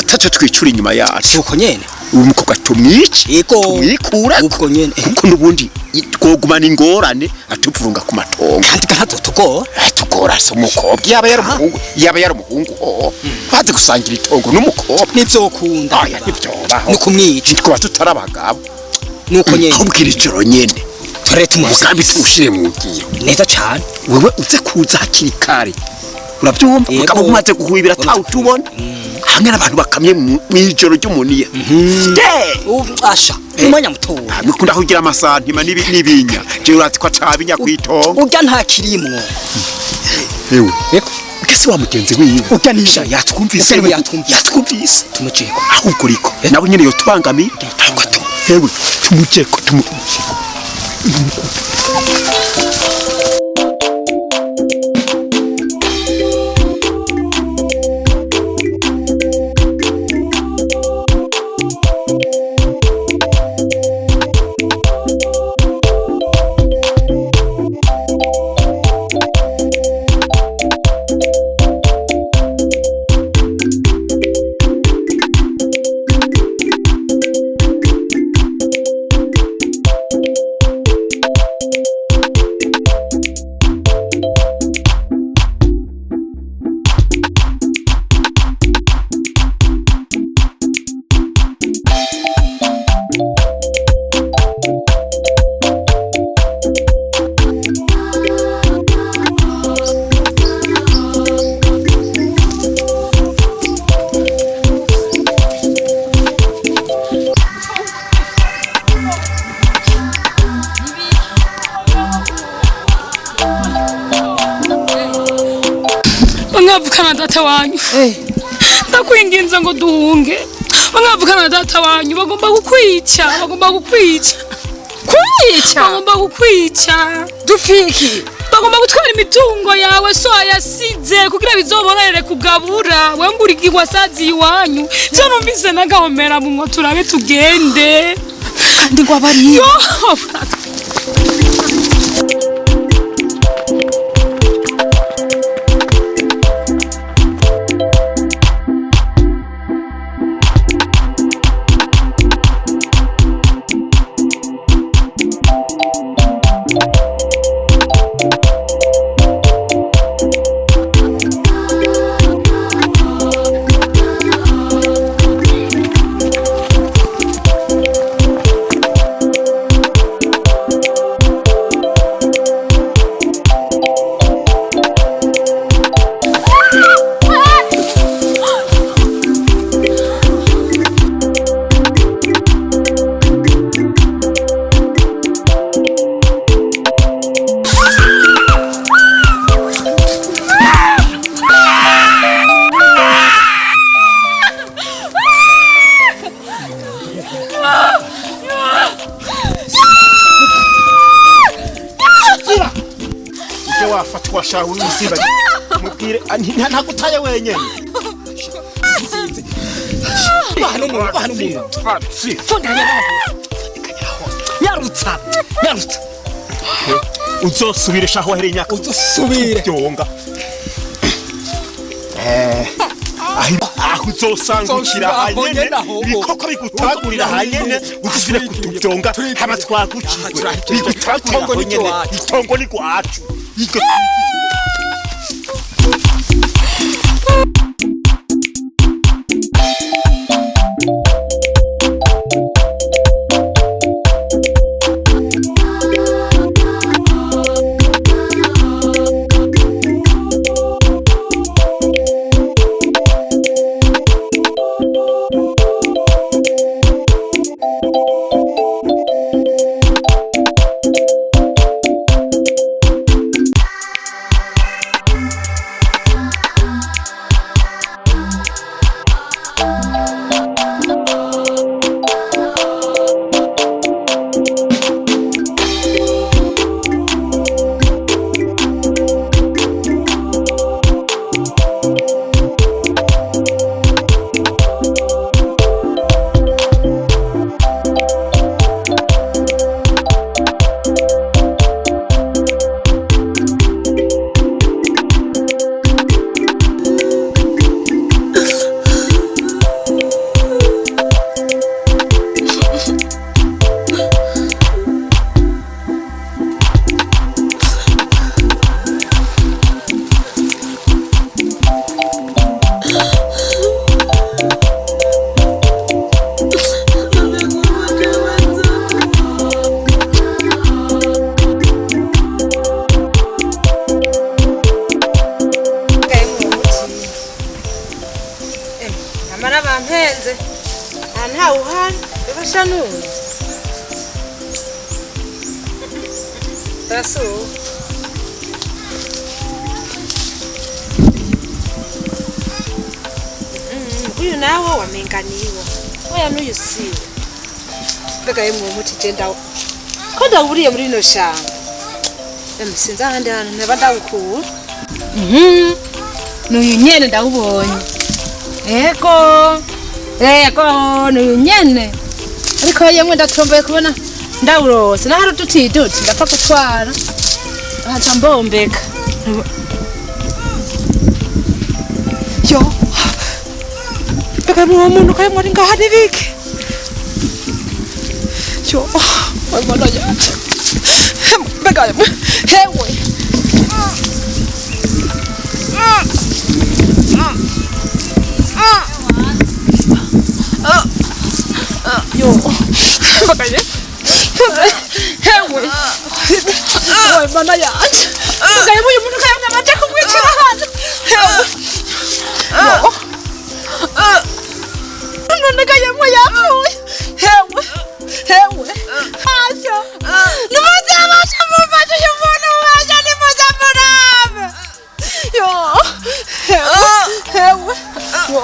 taco twicura inyuma yacu.
Uko nyene
uyu mukobwa tumwice, tumwikura
ubwo nyene,
kuko nubundi twogumana ingorane atuvurunga ku matongo.
Kandi ntazotugora.
Atugora se umukobwa yaba yari umuhungu, yaba yari umuhungu ho bazi gusangira itongo n'umukobwa
nivyokunda.
Aya nivyobaho.
Ni kumwica.
Twaba tutari abagabo.
Nuko nyene
kubwira ijoro nyene
turete
umugambi tuwushire mu ngiro
neza cane.
Wewe uze kuza hakiri kare urabyumva, mugabo umaze guhubira atawutubona hamwe n'abantu bakamye mw'ijoro ry'umuniya.
Asha umwanya mutoya
mukunda kugira amasantima n'ibinya je urazi ko acabinya kwitongo
urya nta kirimwo.
Ewe kese wa mugenzi wiwe
urya nisha
yatwumvise, yatwumvise
tumujeko
ahubwo riko nawe nyene yotubangamiye ahubwo ewe tumujeko tumujeko.
Mwavukana data wanyu, ndakwinginze ngo duhunge. Mwavukana data wanyu bagomba kukwica, bagomba kukwica.
Kwica?
Bagomba kukwica.
Dufiki?
Bagomba gutwara imitungo yawe so yasize kugira bizoborohere kugabura. Wewe nguri wasazi iwanyu. Vyo numvise nagahomera mu ngo turabe tugende.
Kandi ngo abari.
Mubwire ntagutaye wenyene.
Nyarutsa nyarutsa
uzosubire shaho wahereye imyaka
uzosubire
byonga aho uzosangukira hanyene ibikoko bigutagurira hanyene uzosubire kutubyonga hama twagucirwe bigutagurira hanyene itongo ni gwacu.
Ntawe uhari bafasha n'ubu Rasu. Uyu nawo wamenga niwo oya n'uyu siwe. Mbega yemwe uwo muti je ndawo ko ndawuriye muri rino shamba. Emwe sinzi ahandi hantu ntaba ndawukura. N'uyu nyene ndawubonye. Ego ego, n'uyu nyene. Ariko yemwe ndatomboye kubona ndawurose nahari uduti duti ndapfa gutwara nkaca mbombeka. Yo, mbega yemwe uwo muntu ko yemwe ari ngaha nibiki? Yo, mana yanje, mbega yemwe hewe. Yo, mbega yemwe hewe, oye mana yanje, mbega yemwe uyu muntu ko yemwe baje kumwicira hano. Hewe, yo, none ga yemwe yapfuye. Hewe hewe, asha nimuze abasha mumfashe uyu muntu mubasha nimuze murabe. Yo hewe hewe, yo.